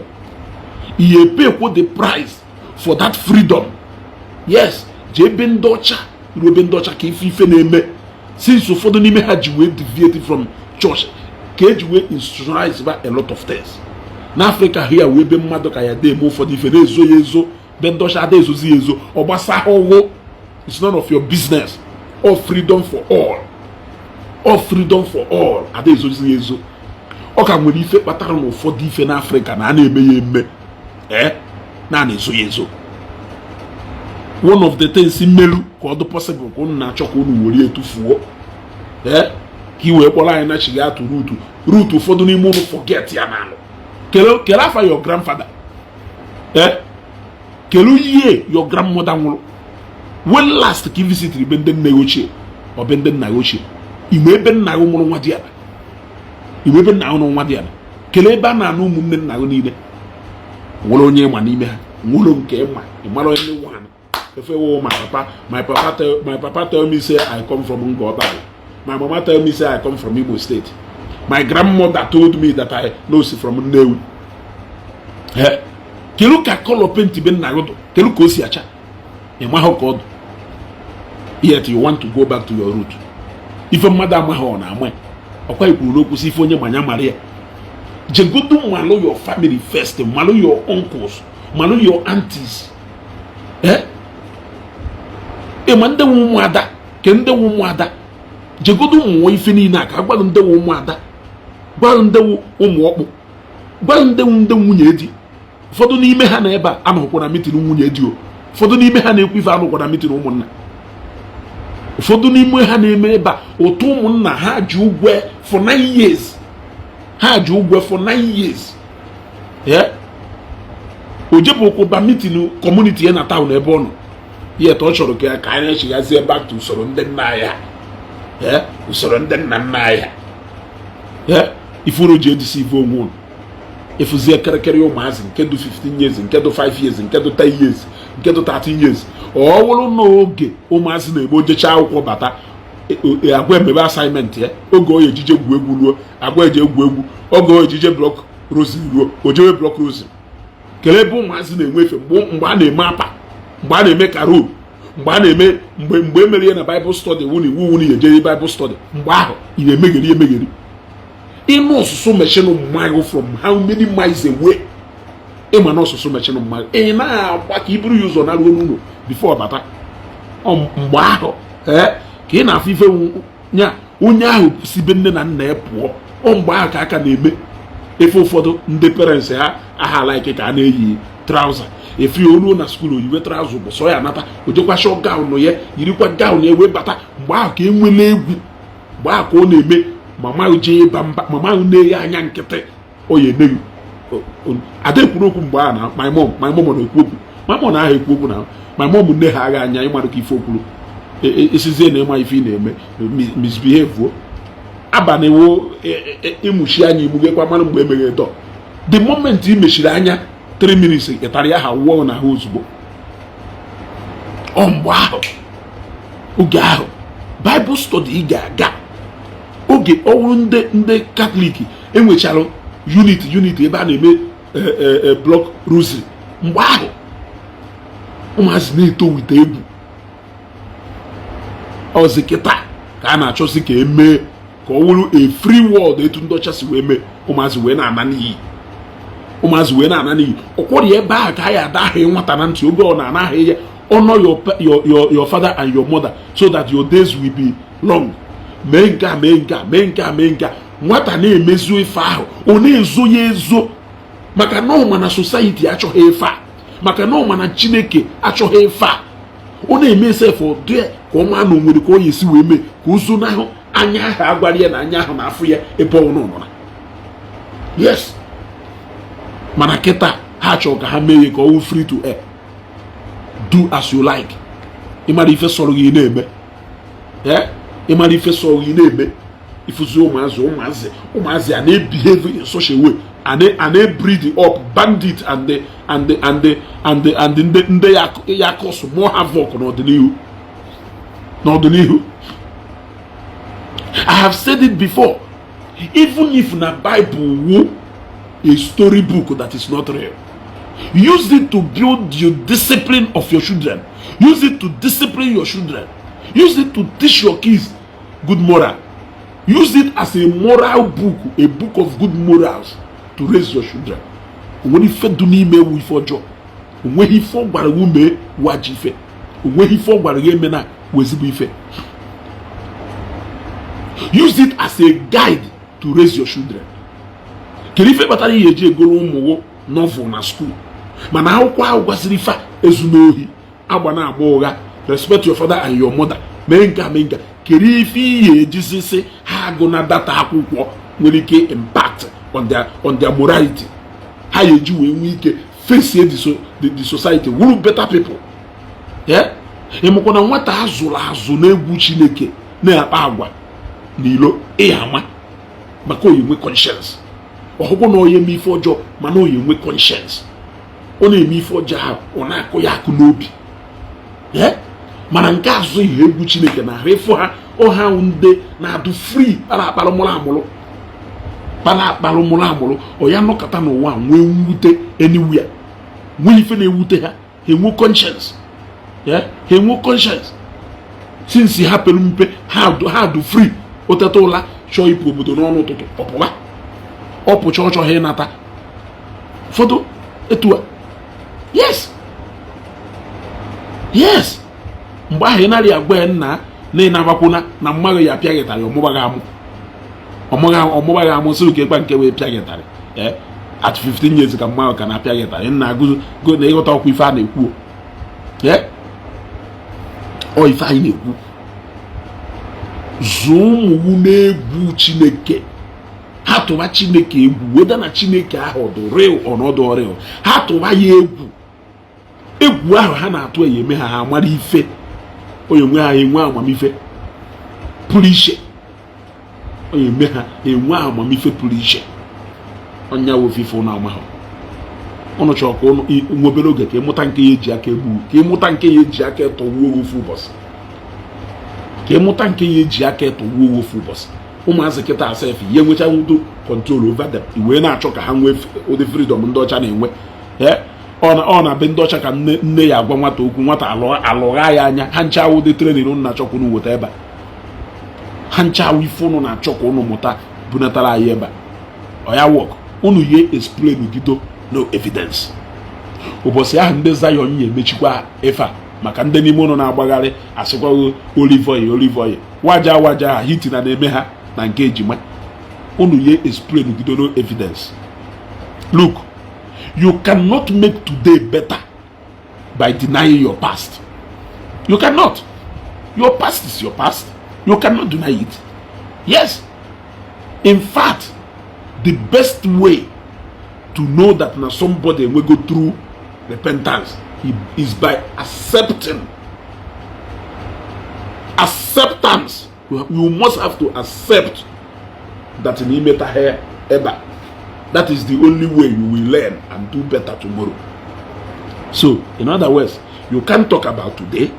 A: Ihe pay kwo the price for that freedom. Yes, jee ebe ndị ọcha, ruo ebe ndị ọcha, ka ife ife na-eme since ụfọdụ n'ime ha ji wee deviate from church, ka eji wee institutionalize ba a lot of things. N'Africa here wee ebe mmadụ ka ya dị eme ụfọdụ ife na-ezo ya ezo, be ndị ọcha ada ezozi ya ezo. Ọ gbasa ụgwụ, it's none of your business. All freedom for all, all freedom for all, ada ezozi ya ezo. Ọ ka nwere ife kpatara na ụfọdụ ife n'Africa na a na-eme ya eme. Ee, na na-ezo ya ezo. One of the things mmelu ka ọ dị possible ka unu na-achọ ka unu were etufuo, ee, ka i wee kpọrọ anyị na chiga atụ root root. Ụfọdụ n'ime unu forget ya n'alụ. Kele kele afa your grandfather, ee, kelu ihe your grandmother nwụrụ. When last ka i visitiri be ndị nne gị ochie, ọ be ndị nna gị ochie? Ime ebe nna gị mụrụ nwa dị ala, ime ebe nna gị mụrụ nwa dị ala. Kelee ebe a na-anụ ụmụnne nna gị niile. Nwere onye ịma n'ime ha? Nwere nke ịma? Ịmara onye one efe wo? My papa tell me say I come from Ngobala. My mama tell me say I come from Imo State. My grandmother told me that I know si from Nnewi. Eh, kedu ka colour paint be nna gị dụ? Kedu ka o si acha? Ị mahụ ka ọ dụ, yet you want to go back to your root. Ife mmadụ amaghị, ọ na-ama. Ọkwa ikwuru n'okwu si ife onye manya mara ya. Jegodu malụ your family first, malụ your uncles, malụ your aunties. Eh, ịma ndị nwe ụmụada, ke ndị nwe ụmụada. Jegodu mụọ ife niile a ka agwaghị ndị nwe ụmụada, gwaghị ndị nwe ụmụ ọkpụ, gwaghị ndị nwe ndị nwunye di. Ụfọdụ n'ime ha na ebe a anọkwa na meeting nwunye di o. Ụfọdụ n'ime ha na-ekwu ife anọkwa na meeting ụmụnna. Ụfọdụ n'ime ha na-eme ebe a ụtụ ụmụnna ha ji ụgwọ for 9 years, ha ji ụgwọ for 9 years. Yeah? O jepụkwụba meeting community ya na town ebe ọ nọ, yet ọ chọrọ ka anyị chighazie back to usoro ndị nna anyị ha. Yeah? Usoro ndị nna nna anyị ha. Yeah? Ifuru ji edeceive onwe unu. Ịfụzie kịrịkịrị ụmụazị nke dị 15 years, nke dị 5 years, nke dị 10 years, nke dị 13 years. Ọ bụrụ n'oge ụmụazị na-eme ojecha akwụkwọ bata, agwa emebe assignment ya. Oge ọ ejije egwu egwu ruo, agwa eje egwu egwu. Oge ọ ejije block rosary ruo, o jewe block rosary. Kelee ebe ụmụazị na-enwe efe mgbe a na-eme apa, mgbe a na-eme carol, mgbe a na-eme mgbe emere ya na Bible study, wụ na iwu wụ na ejere Bible study. Mgbe ahụ ị na-emegheri emegheri ịnụ ọsụsụ mechinụ mmadụ from how many miles away. Ịma na ọsụsụ mechinụ mmadụ, ị na-agba ka i buru ya ụzọ naruo n'ụlọ before bata. Ọ mgbe ahụ, ee, ka ị na-afụ ife nya onye ahụ si be nne na nna ya pụọ. Ọ mgbe ahụ ka aka na-eme efe. Ụfọdụ ndị parents ha aha like ka a na-eyi trouser efe ya oluo na school, oyiwe trouser bụ sọ ya nata, o jekwa shọ gown ya, yirikwa gown ya wee bata. Mgbe ahụ ka e nwele egwu. Mgbe ahụ ka ọ na-eme mama jee ịba mba, mama ahụ na-eghe anya nkịtị, ọ ya emeghị ada ekwuru okwu. Mgbe ahụ na my mom na-ekwu okwu, my mom na-aha ekwu okwu na my mom nne ha agha anya ịmarụ ka ife okwuru esizie na ịma ife ị na-eme misbehave o. Abalị wo ịmụchi anya, imughekwa mara mgbe emeghe dọ. The moment ị mechiri anya 3 minutes, ịtara ya ha wụọ na ha ozugbo. Ọ mgbe ahụ, oge ahụ Bible study ị ga-aga, oge ọwụrụ ndị Catholic enwechara unit unit ebe a na-eme block rosary. Mgbe ahụ ụmụazị na-eto wite egwu. Ọzi kịta ka a na-achọzi ka emee ka ọ wụrụ a free world, etu ndị ọcha si wee mee. Ụmụazị wee na-ana n'iyi, ụmụazị wee na-ana n'iyi. Ọkwọrị ebe ahụ ka a ya ada ahụ nwata na ntị oge ọ na-ana ahụ ya: "Honor your father and your mother so that your days will be long." Mee nke a, mee nke a, mee nke a, mee nke a. Nwata na-emezu ife ahụ, ọ na-ezo ya ezo, maka na ọ ma na society achọghị ife a, maka na ọ ma na Chineke achọghị ife a. Ọ na-eme sef dị ka ọ maa na o nwere ka ọ ya esi wee mee ka o zonahụ anya ahụ agwara ya na anya ahụ na-afụ ya ebe ọ nọ na yes. Mana kịta ha chọrọ ka ha mee ya ka ọ wụ free to air, do as you like. Ịmara ife sọrọ gị na-eme, ee, ịmara ife sọrọ gị na-eme. Ịfụzi ụmụazị, ụmụazị, ụmụazị a na-ebehave in such a way a na-ebreed up bandit and the ndị ya cause more havoc n'ọdịnihu, n'ọdịnihu. I have said it before, even if na Bible wu a story book that is not real, use it to build the discipline of your children. Use it to discipline your children. Use it to teach your kids good moral. Use it as a moral book, a book of good morals to raise your children. Onwere ife dị n'ime ewu ife ọjọọ? Onweghị ife ọ gwara gị mee waji ife. Onweghị ife ọ gwara gị eme na wezigbo ife. Use it as a guide to raise your children. Kedu ife kpatara ihe eji egoro ụmụ gị novel na school? Mana akwụkwọ ahụ gwasịrị ife a: ezu n'ohi, agba na-agba ụgha, respect your father and your mother, mee nke a, mee nke a. Kedu ife ihe ejisisi ha agụ na data akwụkwọ nwere ike impact on their morality, ha ya eji wee nwee ike face the society, wuru better people? Yeah? Ịmụkwa na nwata azụrụ azụ n'egwu Chineke na-akpa agwa n'ilo, ịya ama maka oyi nwe conscience. Ọhụkwụ na onye eme ife ọjọọ, mana oyi nwe conscience, ọ na-eme ife ọjọọ ahụ, ọ na-akụ ya akụ n'obi. Yeah? Mana nke azụ ihe egwu Chineke na ahụ ịfụ ha, ọha ndị na-adụ free, kpara akpara mụrụ amụrụ, kpara akpara mụrụ amụrụ. Ọ ya nọkọta n'ụwa nwee mwute anywhere, nwee ife na-ewute ha, ha enwe conscience. Yeah? Ha enwe conscience since ha pere mpe. Ha dụ free. Oteta ụla, chọọ ịpụ obodo n'ọnụ ụtụtụ, ọpụba, ọpụcha, ọ chọghị ịnata. Ụfọdụ etu a. Yes, mgbe ahụ ị narị agwa ya nna na ị na-abakwuna na mmaghị ya apịa gị ịtarị, ọmụbaghị amụ, ọmụbaghị amụ, sị ka ịkpa nke wee pịa gị ịtarị. Ee, at 15 years ka mmadụ ka na-apịa gị ịtarị, nna agụ na ịghọta ọkwa ife a na-ekwu. Ee, ọ ife anyị na-ekwu, zụọ ụmụ n'egwu Chineke, ha tụba Chineke egwu, weda na Chineke ahụ dị real, ọnọdụ real, ha tụba ya egwu. Egwu ahụ ha na-atụ ya eme ha, ha amara ife onye nwe ha, enwe amamife pụrụ iche. Onye eme ha enwe amamife pụrụ iche. Ọnya wofife ụnụ amahụ ụnụ chọrọ ka ụnụ nwe obere oge ka ịmụta nke ya eji aka egbu, ka ịmụta nke ya eji aka etọgbuo ofu ụbọchị, ka ịmụta nke ya eji aka etọgbuo ofu ụbọchị. Ụmụazị kịta asef ihe nwecha nwudo control over them, i wee na-achọ ka ha nwee ụdị freedom ndị ọcha na-enwe. Ọ na be ndị ọcha ka nne nne ya agwa nwata okwu, nwata alụgha ya anya. Ha ncha ụdị training ụnụ na-achọ ka ụnụ weta ebe a, ha ncha ife ụnụ na-achọ ka ụnụ mụta bunatara anyị ebe a. Ọ ya work, ụnụ ye explain gido no evidence. Ụbọchị ahụ ndị Zion ya emechikwa ife a maka ndị n'ime ụnụ na-agbagharị asịkwaghị olive oil, olive oil, waja waja ha hitina na-eme ha na nke ejima. Unu ye explain gido no evidence. Look, you cannot make today better by denying your past. You cannot. Your past is your past. You cannot deny it. Yes, in fact, the best way to know that na somebody will go through repentance is by accepting. Acceptance. You must have to accept that in imeta here eba. That is the only way you will learn and do better tomorrow. So in other words, you can't talk about today,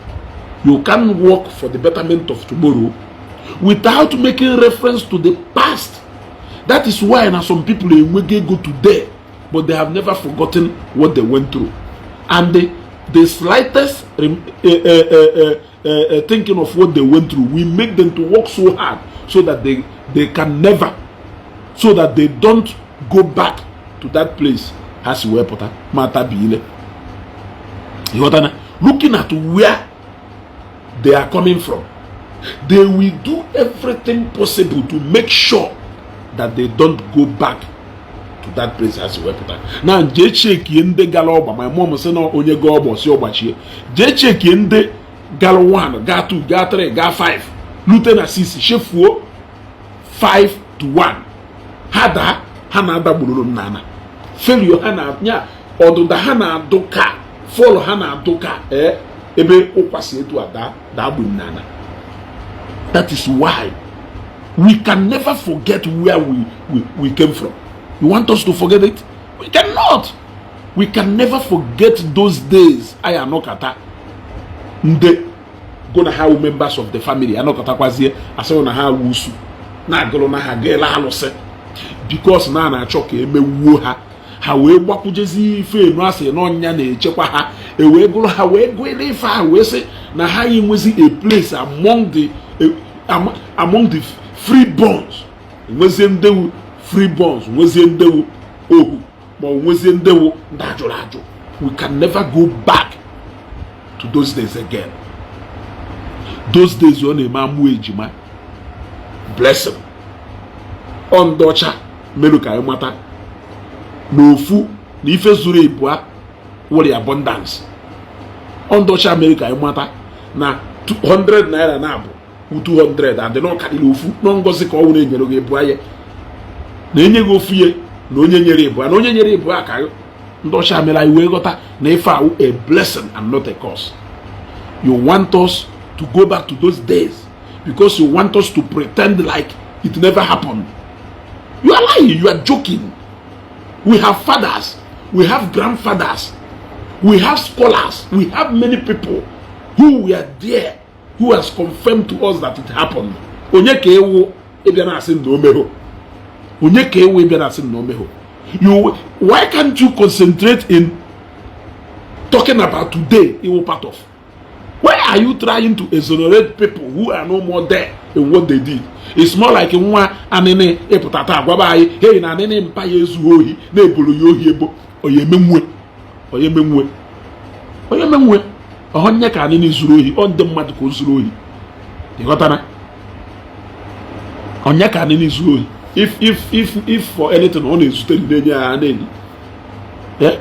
A: you can't work for the betterment of tomorrow without making reference to the past. That is why now some people enwege go today, but they have never forgotten what they went through, and the slightest thinking of what they went through will make them to work so hard so that they can never, so that they don't go back to that place ha si wee pụta. Ma tabi ile, ịghọtana? Looking at where they are coming from, they will do everything possible to make sure that they don't go back to that place ha si wee pụta. Na jee chekie ndị gara ọgba. Ma mụọ m sị na onye gaa ọgba si ọgbachie, jee chekie ndị gara 1, gaa 2, gaa 3, gaa 5, lute na 6, chefuo 5 to 1. Ha daa, ha na-ada gbururu m n'ala. Failure ha na-anya, ọdụda ha na-adụ ka fall ha na-adụ ka ee ebe ụkwasị etu a daa daa gburu n'ala. That is why we can never forget where we came from. You want us to forget it? We cannot. We can never forget those days. Anyị anọkata, ndị go na ha wụ members of the family anọkọtakwazie asịrị na ha wụ usu na-agụrụ na ha gaela alụsị, because na a na-achọ ka emewuo ha, ha wee gbakwujezi ife enu asị na ọnya na-echekwa ha, e wee gụrụ ha, wee gụọ ife ahụ, wee sị na ha enwezi a place among the free borns. Nwezie ndewu free borns, nwezie ndewu ohu, ma ọ nwezie ndewu ndị ajụrụ ajụ. We can never go back to those days again. Those days ọ na-eme amụ ejima blessing ọ ndị ọcha merụ ka anyị mata na ofu na ife zuru ịbụa. Were abundance ọ ndị ọcha mere ka anyị mata na 100 naira na abụ 200 and na ọkarịrị ofu na ngozi ka ọ wụrụ enyere gị ebu anya na enye gị ofu ihe na onye nyere ịbụ na onye nyere ịbụ aka. Ndị ọcha mere anyị wee ghọta na ife awụ a blessing and not a curse. You want us to go back to those days because you want us to pretend like it never happened. You are lying, you are joking. We have fathers, we have grandfathers, we have scholars, we have many people who were there who has confirmed to us that it happened. Onye ka ewu ịbịa na-asị na omegho? Onye ka ewu ịbịa na-asị na omegho? You, why can't you concentrate in talking about today iwu part of? Why are you trying to exonerate people who are no more there in what they did? It's more like nwa anịnị ịpụta taa gwaba anyị, hey, na anịnị mpa ya ezughị ohi, na-ebolo ya ohi ebo. Onye emenwe, onye emenwe, onye emenwe ọhọ ka anịnị zuru ohi. Ọ ndị mmadụ ka o zuru ohi, ịghọtara? Onye ka anịnị zuru ohi? If for anything, ọ na-ezute na-enye ya na-enye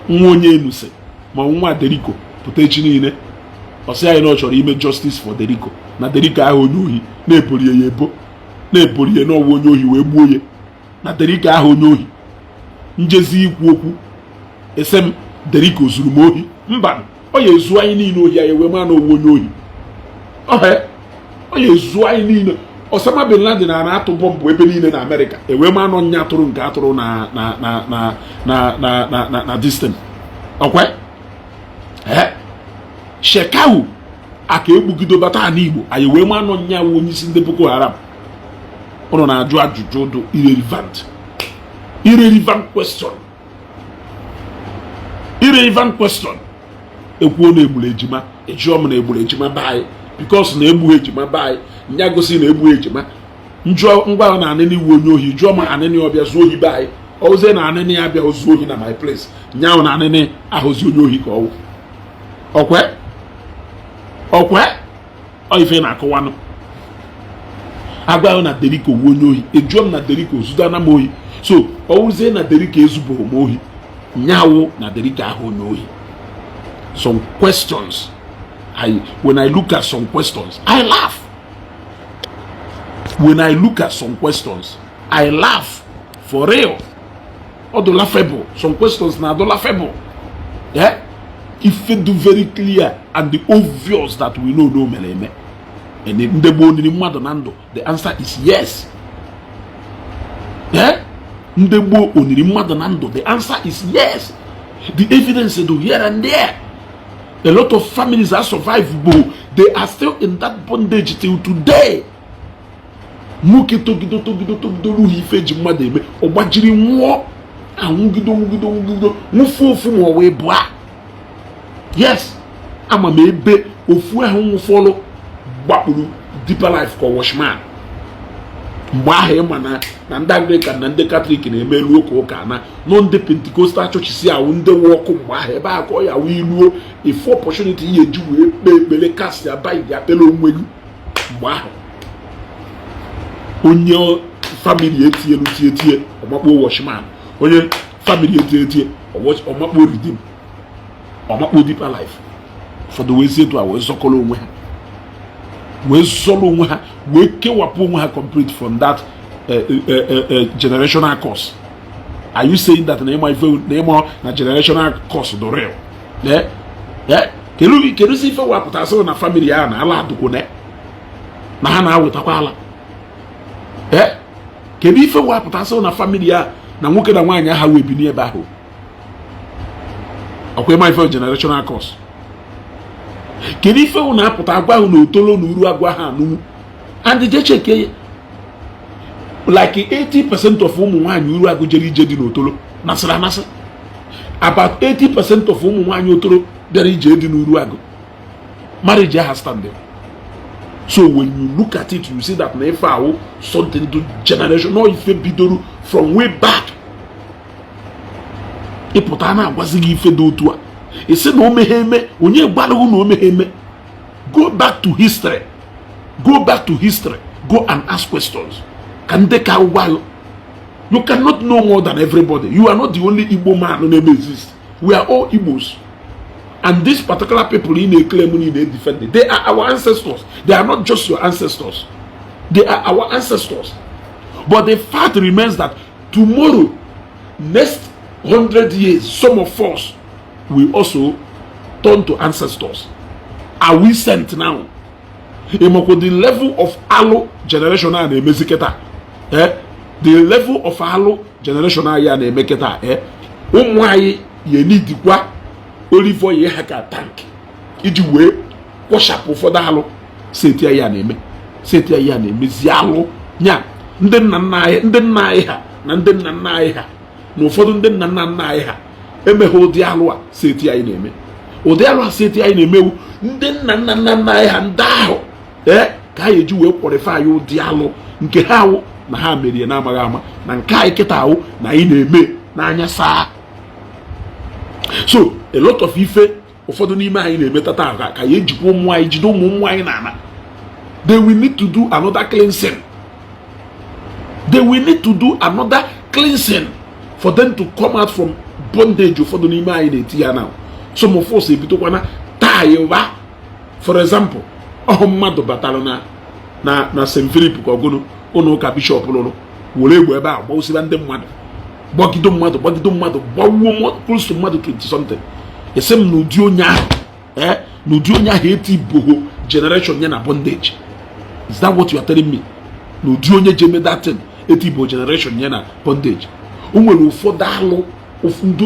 A: nwa onye enuse ma nwa Deriko pụta echi niile, ọ sị anyị na ọ chọrọ ime justice for Deriko, na Deriko ahụ onye ohi, na-ebori ya ebo, na-ebori ya n'ọwa onye ohi wee gbuo ya, na Deriko ahụ onye ohi. Njezi ikwu okwu ese m, Deriko zuru m ohi? Mba, ọ ya ezu anyị niile ohi, anyị wee maa na owu onye ohi. Ọhe ọ ya ezu anyị niile. Osama bin Laden na na-atụ bọmbụ ebe niile na Amerịka, ewee maa nọ nya atụrụ nke atụrụ na distin ọkwe. Ee, Shekau aka egbugido bata ala Igbo, anyị wee maa nọ nya onye isi ndị Boko Haram. Ụnụ na-ajụ ajụjụ dị irrelevant, irrelevant question, irrelevant question. Ekwuo na egburu ejima, ejụọ m na egburu ejima be anyị, because na egbughị ejima be anyị, nya gosi na egbughị ejima. Njụọ ngwa na anịnị iwu onye ohi, jụọ ma anịnị ọbịa zuo ohi be anyị. Ozie na anịnị ya bịa zuo ohi na my place, nyaahụ na anịnị ahụzi onye ohi ka ọwụ. Ọkwe ọkwe ọ ife na-akọwanụ agwa na Deriko wu onye ohi, ejụọ m na Deriko zudana m ohi. So ọwụzie na Deriko ezubụghị m ohi, nyaawụ na Deriko ahụ onye ohi. Some questions, I when I look at some questions, I laugh. When I look at some questions, I laugh for real. Ọ dị laughable. Some questions na adụ laughable. Yeah, ife do very clear and the obvious that we know no mere eme. And ndị gboo niri mmadụ na ndụ? The answer is yes. Yeah, ndị gboo oniri mmadụ na ndụ? The answer is yes. The evidence do here and there. A lot of families are survived gboo, they are still in that bondage till today. Nwoke togido togido togido ruhu ife eji mmadụ eme, ọ gbajiri nwụọ, anwụgido nwụgido nwụgido nwụfu ofu ma ọ wee bụa. Yes, ama m ebe ofu ahụ nwụfọlụ gbakpuru Deeper Life ka watchman. Mgbe ahụ ịma na ndị Anglican na ndị Katọlik na-eme ụka ụka na nọ ndị Pentecostal churches awụ ndị wụ ọkụ mgbe ahụ. Ebe ahụ ka ọ ya wụ iluo ifu opportunity ihe eji wee kpee ekpere kasị abaghị ya kpere onwe gị. Mgbe ahụ onye family etielu tie tie, ọmakpo watchman. Onye family etie etie, ọmakpo Redeem, ọmakpo Deeper Life. Ụfọdụ wee si etu a wee zọkọrọ onwe ha, wee zọrọ onwe ha, wee kewapụ onwe ha complete from that generational curse. Are you saying that na ịma ife na ịma na generational curse do real? Eh eh, kedu kedu si ife wapụta sị na family ya na ala adụkwu na ha na-awetakwa ala? Eh, kedu ife wapụta sị na family ya na nwoke na nwaanyị aha wee bi n'ebe ahụ? Ọkwa ịma ife generational curse? Kedu ife wụ na-apụta agwa ahụ na otolo na uru agwa ha anụnwụ? And je cheke, like 80% of ụmụ nwaanyị uru agụ jere ije dị n'otolo nasịrị anasị. About 80% of ụmụ nwaanyị otolo bịara ije dị n'uru agụ, marriage ha stand. So when you look at it, you see that na ife ahụ something to generation, no ife bidoro from way back. Ịpụta na-agwazi gị ife dị otu a, isi na o meghe eme. Onye gbalụghị na o meghe eme? Go back to history, go back to history, go and ask questions ka ndị ka gwa. You cannot know more than everybody. You are not the only Igbo man na-eme exist. We are all Igbos, and these particular people ị na-eclaim, ị na-defend, they are our ancestors. They are not just your ancestors, they are our ancestors. But the fact remains that tomorrow, next 100 years, some of us will also turn to ancestors. Are we saint now? Ịmakwa the level of alụ generation a na-emezi kịta, eh? The level of alụ generation anyị a na-eme kịta, eh? Ụmụ anyị ya enidikwa olive oil ha ka tank iji wee kwọchapụ ụfọdụ alụ set anyị a na-eme. Set anyị a na-emezi alụ nya, ndị nna nna anyị, ndị nna anyị ha na ndị nna nna anyị ha na ụfọdụ ndị nna nna nna anyị ha emeghe ụdị alụ a set anyị na-eme. Ụdị alụ a set anyị na-emewu, ndị nna nna nna nna anyị ha ndị ahụ, ee, ka anyị eji wee qualify ụdị alụ nke ha awụ na ha merie na-amaghị ama, na nke anyị kịta awụ na anyị na-eme n'anya saa. So a lot of ife ụfọdụ n'ime anyị na-emetata ka ya ejikwa ụmụ anyị jide ụmụ ụmụ anyị n'ala. They will need to do another cleansing. They will need to do another cleansing for them to come out from bondage ụfọdụ n'ime anyị na-eti ya now. Some of us ebidokwana taa ịwa. For example, ọhụ mmadụ batara na St. Philip ka ọgụnụ ụlọ ụka bishọp lụrụ, were egbe ebe a gbawụsịba ndị mmadụ, gbagide mmadụ, gbagide mmadụ, gbawuo close to mmadụ 20 something. Esi m n'ụdị onye ahụ, ee, n'ụdị onye ahụ eti boho generation ya na bondage. Is that what you are telling me? N'ụdị onye ji eme that thing eti bo generation ya na bondage. O nwere ụfọdụ alụ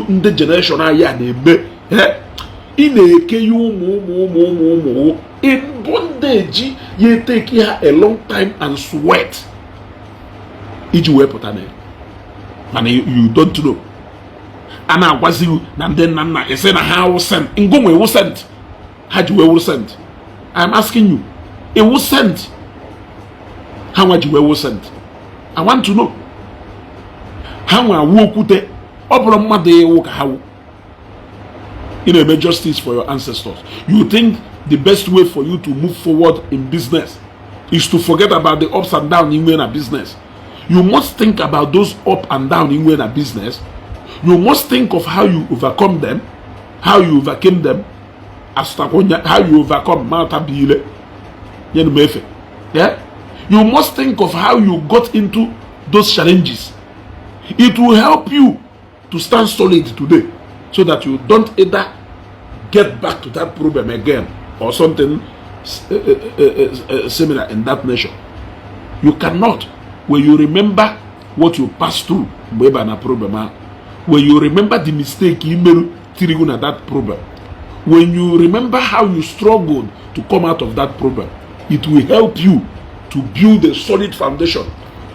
A: ndị generation anyị a na-eme, ị na-eke ya ụmụ ụmụ ụmụ ụmụ ụmụ in bondage, ya eteki ha a long time and sweat iji wee pụta na ya. Mana you don't know. A na-agwazi gị na ndị nna nna esi na ha wụ saint, ngụnwe wụ saint, ha ji wee wụ saint. I'm asking you, iwu saint ha nwa ji wee wụ saint? I want to know. Ha nwa awụ okwute ọ bụrụ mmadụ iwu ka ha wụ. Ị na-eme justice for your ancestors. You think the best way for you to move forward in business is to forget about the ups and downs inwe na business. You must think about those up and down inwe na business. You must think of how you overcome them, how you overcame them, how you overcome mata bile yenu mefe. Yeah, you must think of how you got into those challenges. It will help you to stand solid today so that you don't either get back to that problem again or something similar in that nature. You cannot. When you remember what you passed through mgbe ị ba na problem ahụ, when you remember the mistake i meru tirigu na that problem, when you remember how you struggled to come out of that problem, it will help you to build a solid foundation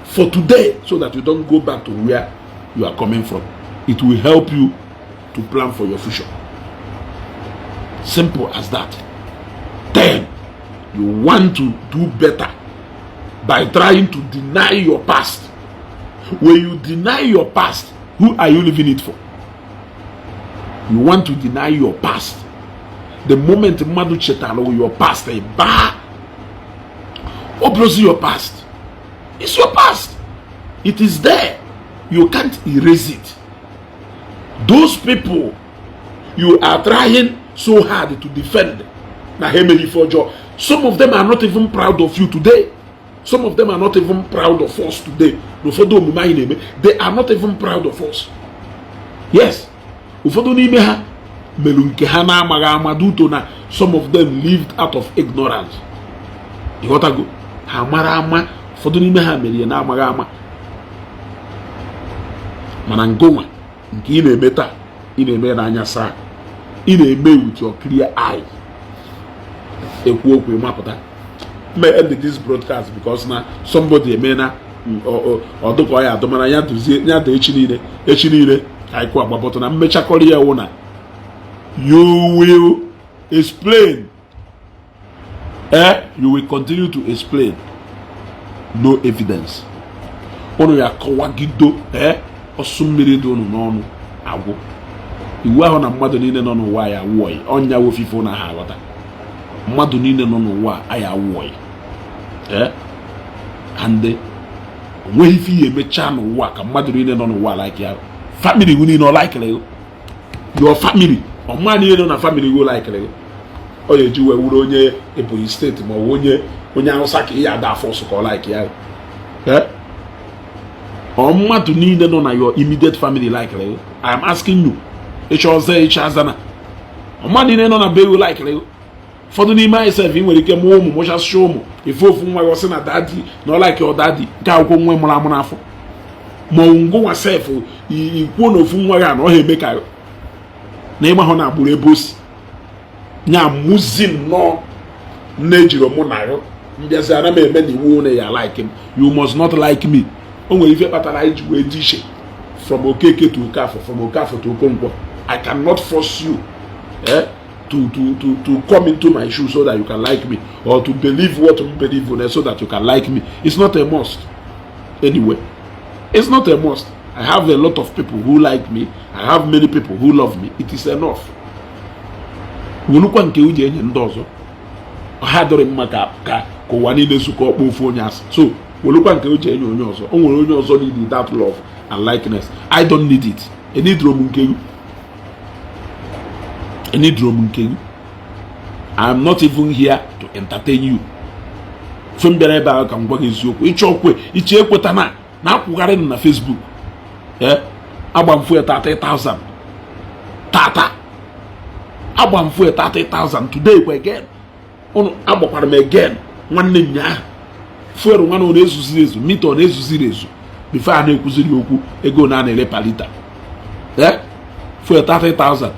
A: for today so that you don't go back to where you are coming from. It will help you to plan for your future. Simple as that. Then you want to do better by trying to deny your past. When you deny your past, who are you living it for? You want to deny your past. The moment mmadụ chetara your past, baa ọ bụrụzi your past. It's your past. It is there. You can't erase it. Those people you are trying so hard to defend na ha emeghị ife ọjọọ, some of them are not even proud of you today. Some of them are not even proud of us today. Na ụfọdụ omume anyị na-eme, they are not even proud of us. Yes, ụfọdụ n'ime ha merụ nke ha na-amaghị ama due to na some of them lived out of ignorance. Ịghọtago? Ha mara ama, ụfọdụ n'ime ha mere ya na-amaghị ama. Mana ngụnwa nke ị na-eme taa, ị na-eme n'anya saa, ị na-eme with your clear eye. Ekwu okwu ịmapụta may end this broadcast because na somebody eme na ọ dịka ọ ya adụ, mana ya duzie ya dị echi niile, echi niile ka anyị kwụ agbapụta na mmechakọrọ ya wụ na you will explain, eh, you will continue to explain, no evidence. Ụnụ ya kọwagido, eh, ọsụ mmiri dị ụnụ n'ọnụ agwụ. Iwu ahụ na mmadụ niile nọ n'ụwa ya awụọyị ọnya wofifo na ha aghọta mmadụ niile nọ n'ụwa anyị awụọyị, eh, and onweghị ife ihe emechaa n'ụwa ka mmadụ niile nọ n'ụwa like ya. Family gị niile ọ likere. Your family, ọma niile nọ na family go like gị, ọ ya eji wee wuru onye Ebonyi Steeti ma ọ bụ onye Hausa ka ị ya ada afọ ọsọ ka ọ like ya. Ọ mmadụ niile nọ na your immediate family like gị? I am asking you. Ịchọ ọzọ, ịchọ azana, mmadụ niile nọ na be you like gị? Ụfọdụ n'ime anyị sef, ị nwere ike mụọ ụmụ, mụchasịa ụmụ, ife ofu nwa gị ọsị na daddy na ọ like ọ daddy nke akwụkwọ nwa mụrụ amụ n'afọ, ma ọ ngụnwa sef ikwuo na ofu nwa gị a na ọ ha eme ka na ịma hụ na agbụrụ ebe o si nya mụzi nnọọ nne ejiri mụ na ya mbịazi ana m eme na iwu na ya like m. You must not like me. O nwere ife kpatara anyị ji wee dị iche from Okeke to Okafọ, from Okafọ to Okonkwo. I cannot force you to come into my shoes so that you can like me, or to believe what you believe in so that you can like me. It's not a must. Anyway, it's not a must. I have a lot of people who like me. I have many people who love me. It is enough. Welukwa nke uji enye ndị ọzọ, ha dịrị mma ka ụwa niile zukọ ọkpọ ofu onye asị. So welukwa nke uji enye onye ọzọ. O nwere onye ọzọ need that love and likeness. I don't need it. Enidro m nke gị, enidro m nke gị. I am not even here to entertain you. Fe m bịara ebe ahụ ka m gwa gị eziokwu. Ịchọ kwe, iche ekweta na na-akwụgharị m na Facebook. Ee, agba m fuel 30,000 tata, agba m fuel 30,000 today kwa again. Ụnụ agbakwara m again nwanne nyaa. Fuel nwanne, ọ na-ezuziri ezu, meter ọ na-ezuziri ezu before a na-ekwuziri okwu ego na a na-ere per litre. Ee, fuel 30,000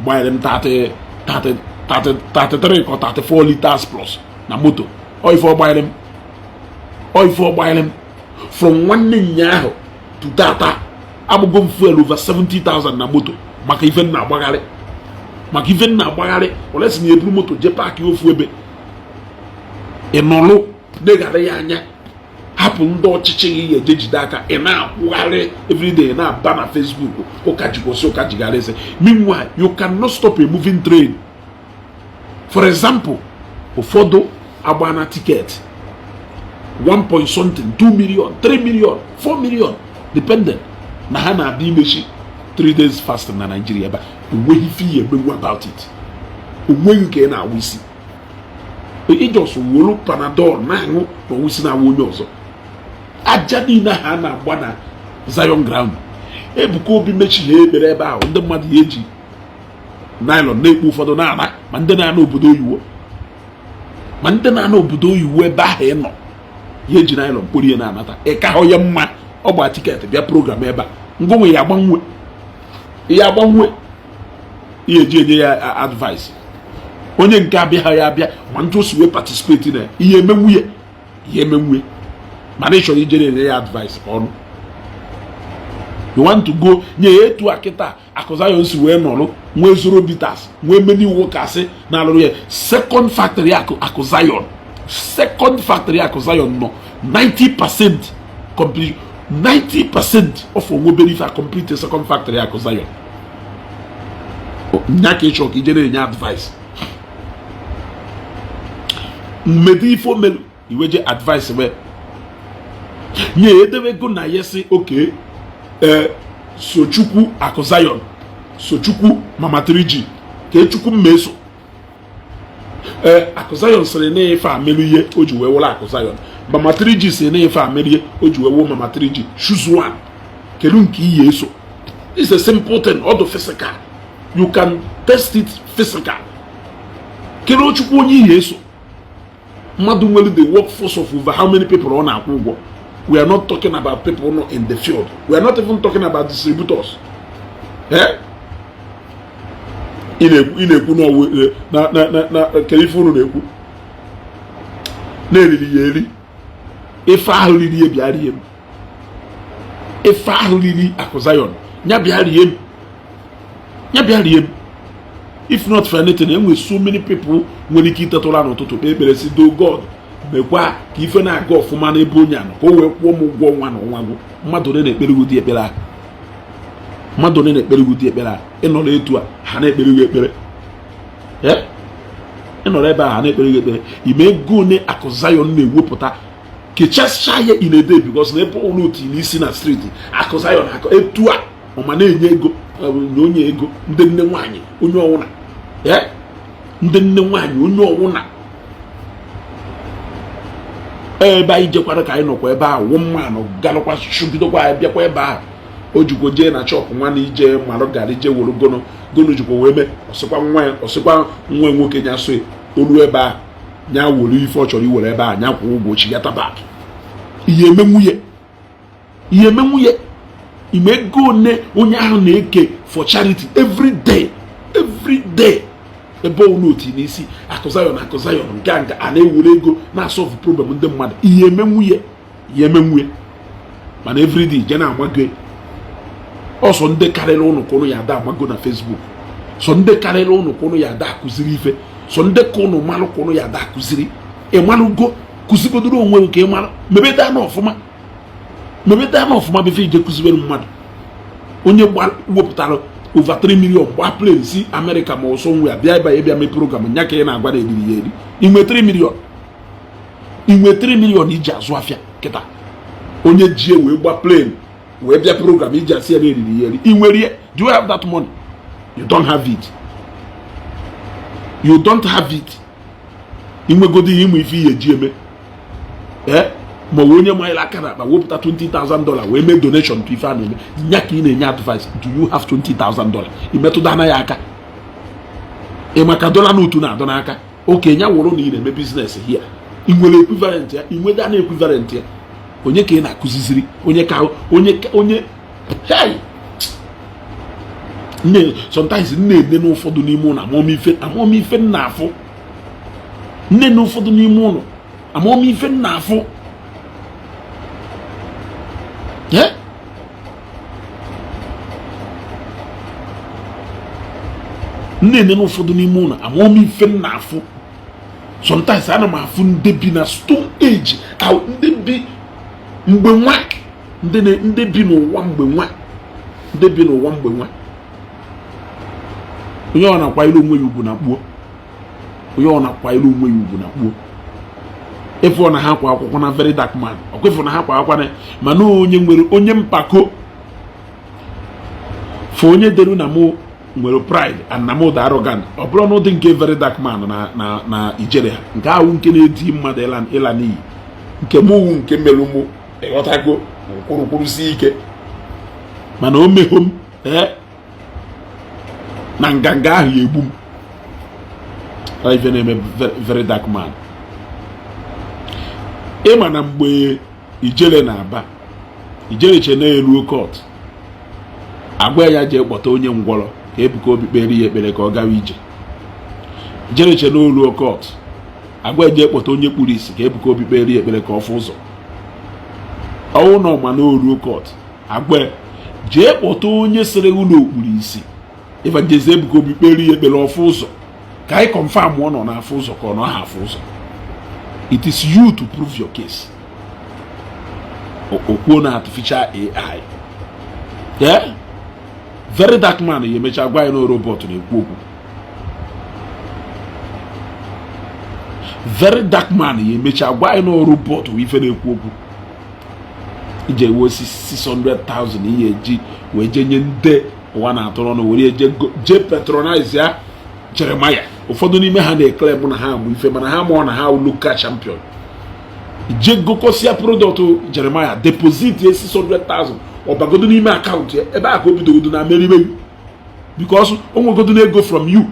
A: gbanyere m 30 30 30 33 ka 34 liters plus na moto. Ọ ife ọ gbanyere m, ọ ife ọ gbanyere m from nwanne nyaa ahụ to tata. Agbụgo m fuel over 70,000 na moto maka ife m na-agbagharị, maka ife m na-agbagharị. Ole si na eburu moto jee park ofu ebe, ị nọlụ neghara ya anya, hapụ ndị ọchịchị gị ya eje jide aka. Ị na-akwụgharị everyday na-aba na Facebook, ụka jikwụsị, ụka jigara eze. Meanwhile, you cannot stop a moving train. For example, ụfọdụ agbana ticket 1 point something, 2 million, 3 million, 4 million, dependent na ha na-abịa imechi 3 days fasting na Nigeria ebe a. Onweghị ife ihe emenwu about it. Onweghị nke ị na-awụ isi. Ijos wolu Panadol na-aṅụ na ọwụ isi na-awụ onye ọzọ. Aja niile ha na-agba na Zion ground, Ebuka Obi mechie ekpere ebe ahụ, ndị mmadụ ya eji nylon na-ekpu, ụfọdụ na-ana, ma ndị na-ana obodo oyiwo, ma ndị na-ana obodo oyiwo ebe ahụ ị nọ ya eji nylon kpori ya na-anata. Ị ka hụ ya mma ọ gba ticket bịa program ebe a, ngụnwe ya agbanwe, ya agbanwe ihe eji enye ya advice. Onye nke abịaghị ya abịa, ma ntụ o si wee participate na ihe emenwuye, ihe emenwuye, mana ị chọrọ ije na-enye ya advice ọnụ. You want to go nye ya etu a kịta. Akụ Zion si wee nọrọ nwee zero bitters, nwee many workers na-alụrụ ya. Second factory Akụ Zion, second factory Akụ Zion nọ 90% complete, 90% of onwebere ife a complete second factory Akụ Zion. Nya ka ị chọrọ ka ije na-enye advice. Mmedu ife omelu iweje advice wee nye edewego na ya sị oke. Ee, sochukwu Akụ Zion, sochukwu Mama 3G, ka echukwu mmeso. Ee, Akụ Zion sịrị na ife a merụ ihe o ji wee wụrụ Akụ Zion. Mama 3G sịrị na ife a merụ ihe o ji wee wụ Mama 3G. Choose one. Kedu nke iyi eso? It's a simple thing. Ọ dị physical, you can test it physical. Kedu chukwu onye iyi eso? Mmadụ nwere the workforce of over how many people ọ na-akwụ ụgwọ. We are not talking about people not in the field. We are not even talking about distributors. Eh, ị na-ekwu, ị na-ekwu na na na na kedu ife unu na-ekwu na-eriri ya eri? Ife ahụ riri ya, bịa rie m. Ife ahụ riri Akụ Zion ya, bịa rie m, ya bịa rie m. If not for anything, enwere so many people nwere ike itetụra n'ụtụtụ, kpee ekpere si do God mekwa ka ife na-aga ọfụma n'ebe onye a nọ, ka o wee kwụọ m ụgwọ ọnwa na ọnwa gwụ. Mmadụ ole na-ekpere ụdị ekpere ahụ? Mmadụ ole na-ekpere ụdị ekpere ahụ? Ịnọrọ etu a, ha na-ekpere gị ekpere. Ịnọrọ ebe a, ha na-ekpere gị ekpere. Ime ego one Akụ Zion na-ewepụta kechasịcha ya in a day, because na ebe ụlọ otu n'isi na street Akụ Zion akụ etu a ọma na-enye ego. nye onye ego. Ndị nne nwaanyị, onye ọwụna, ndị nne nwaanyị, onye ọwụna ebe anyị jekwara ka anyị nọkwa ebe ahụ. Wụ mmanụ galụkwa chụgidokwa anyị bịakwa ebe ahụ. O jikwa jee na shop nwa na ije marụ garị, jee were gono gono, jikwa wee mee. Ọsịkwa nwa ya, ọsịkwa nwa nwoke nya so olu ebe ahụ, nya were ife ọ chọrọ iwere ebe ahụ, nya kwụọ ụgwọ, chigata back. Ihe eme nwunye, ihe eme nwunye ime ego one onye ahụ na-eke for charity every day, every day. Ebe ọwụ n'otu n'isi Akụ Zion, Akụ Zion nke a, nke a na-ewere ego na-asolve problem ndị mmadụ. Ihe eme nwunye, ihe eme nwunye. Mana everyday je na-amago ọsọ. Ndị karịrị ụnụ ka ụnụ ya ada amago na Facebook. Sọ ndị karịrị ụnụ ka ụnụ ya ada akụziri ife. Sọ ndị ka ụnụ malụ ka ụnụ ya ada akụziri. Ịmalụgo, kụzigodoro onwe gị ka ị mara. Mebeta na ọfụma, mebeta na ọfụma befe ije kụzibere mmadụ. Onye wepụtara over 3 million gbaa plane si Amerịka ma ọsọ nwe ya bịa ebe ya bịa mee program nya ka ị na-agwa na eriri ya eri. Inwe 3 million, inwe 3 million iji azụ afịa kịta. Onye ji wee gba plane wee bịa program iji asị ya na eriri ya eri. Ị nwere? Do you have that money? You don't have it, you don't have it. Inwegodo ihe ịmụ ife ihe eji eme, ee, ma ọ bụ onye manyere aka n'akpa wepụta $20,000 wee mee donation to ife a na-eme nya ka ị na-enye advice. Do you have $20,000? Imetụda ya aka ị maka dollar n'otu na-adọ n'aka okenye wụrụ na ị na-eme business here. Ị nwere equivalent ya? Ị nweda na equivalent ya? Onye ka ị na-akụziziri? Onye ka onye onye hey, nne, sometimes nne ene n'ụfọdụ n'ime ụlọ amamife, amamife m na-afụ nne na ụfọdụ n'ime ụlọ amamife m na-afụ. Eh? Nne ene n'ụfọdụ n'ime ụlọ amamife m na-afụ. Sometimes ana m afụ ndị bi na stone age, ndị bi mgbe nwa, ndị bi n'ụwa mgbe nwa, ndị bi n'ụwa mgbe nwa. Onye ọ na-akwanyere onwe ya ugwu na kpuo, onye ọ na-akwanyere onwe ya ugwu na kpuo. Ịfụ na ha kwa akwụkwọ na Very Dark Man, ọkwa na ha kwa akwa na mana onye nwere onye mpako fụ onye deru na mụ nwere pride and na mụ dị arrogant. Ọ bụrụ n'ụdị nke Very Dark Man na ijere ha nke ahụ, nke na-edi mmadụ ịla n'iyi, nke mụ wu nke merụ mụ, ịghọtago, kwurukwurusi ike. Mana o meho m, ee, na nganga ahụ ya egbu m. Ife na-eme Very Dark Man, ịma na mgbe ijele na-aba, ijele che na-eruo court, agwa ya jee kpọta onye ngwọrọ ka Ebuka Obi kpere ya ekpere ka ọ gawa ije. Ijele che na-eruo court, agwa jee kpọta onye kpuru isi ka Ebuka Obi kpere ya ekpere ka ọ fụ ụzọ. Ọnwụ na ọma na oruo court, agwa jee kpọta onye sịrị ụlọ okpuru isi, Evangelist Ebuka Obi kpere ya ekpere ọfụ ụzọ, ka anyị confirm ọ nọ n'afọ ụzọ ka ọ nọ ha afụ ụzọ. It is you to prove your case. Okwuo na artificial AI. Yeah? Very Dark Man ya emecha gwa anyị na robot na-ekwu okwu. Very Dark Man ya emecha gwa anyị na robot bụ ife na-ekwu okwu. Iji ewe osisi 600,000 ihe eji wee je nye ndị ụwa na-atụrụ ọnụ, were jee patronize ya Jeremiah. Ụfọdụ n'ime ha na-ekele mụ na ha amụ ife, mana ha mụọ na ha local champion. Je gokọsịa product Jeremiah, deposit ya 600,000, ọbagodo n'ime account ya ebe a ka o bidogodo na meribe, because o nwegodo na ego from you,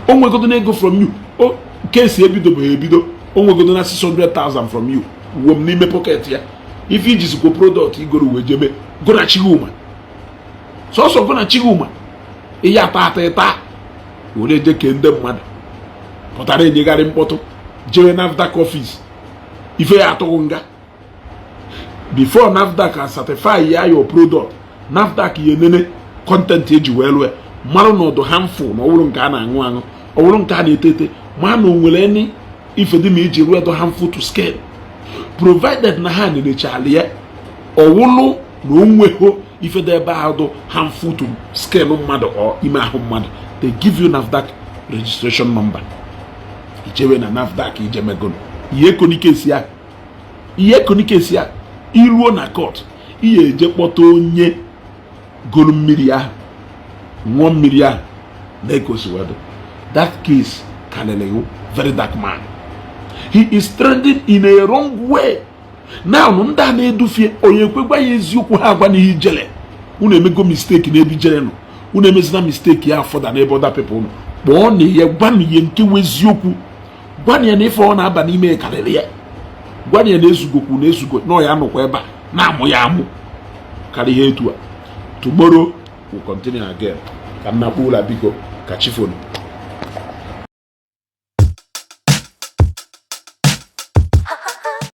A: o nwegodo na ego from you. O kesi ebidobeghị ebido, o nwegodo na 600,000 from you wuo m n'ime pocket ya. Ife ijizikwa product igoro wee jebe gonachighị ụma, sọsọ gonachighị ụma ihe ata ata ịta were je kee ndị mmadụ pụtara enyegharị mkpọtụ jewe NAFDAC office. Ife ya atụghị nga before NAFDAC can certify ya your product. NAFDAC ya enene content eji wee lụọ, marụ na ọdụ harmful, na ọwụrụ nke a na-aṅụ aṅụ, ọwụrụ nke a na-ete ete, ma na o nwere any ife dị ma iji rụọ edo harmful to skin. Provided na ha nenechala ya, ọwụlụ na o nweghị ife dị ebe ahụ dị harmful to skin mmadụ ọ ime ahụ mmadụ, they give you NAFDAC registration number. Ichewe na NAFDAC ije megoro ihe ekonikesi ya, ihe ekonikesi ya. Iruo na court, ihe eje kpọta onye Golu mmiri ahụ, ṅụọ mmiri ahụ na-egosiwedo. That case karịrị Very Dark Man. He is trending in a wrong way now. Ndị a na-edufie onye ekwegwa ya eziokwu, ha agwa n'ihe Ijele. Unu emego mistake n'ebe Ijele nọ. Unu emezina mistake ya fọda n'ebe other people nọ. Kpọọ na ya, gwanụ ya nke wụ eziokwu. Gwanụ ya na ife ọ na-aba n'ime karịrị ya. Gwanụ ya na ezugokwu na ezugo na ọ ya nọkwa ebe a na-amụ ya amụ karịa ihe etu a. Tomorrow we'll continue again. Ka m na-akpọ ụlọ, biko, ka chi fonu.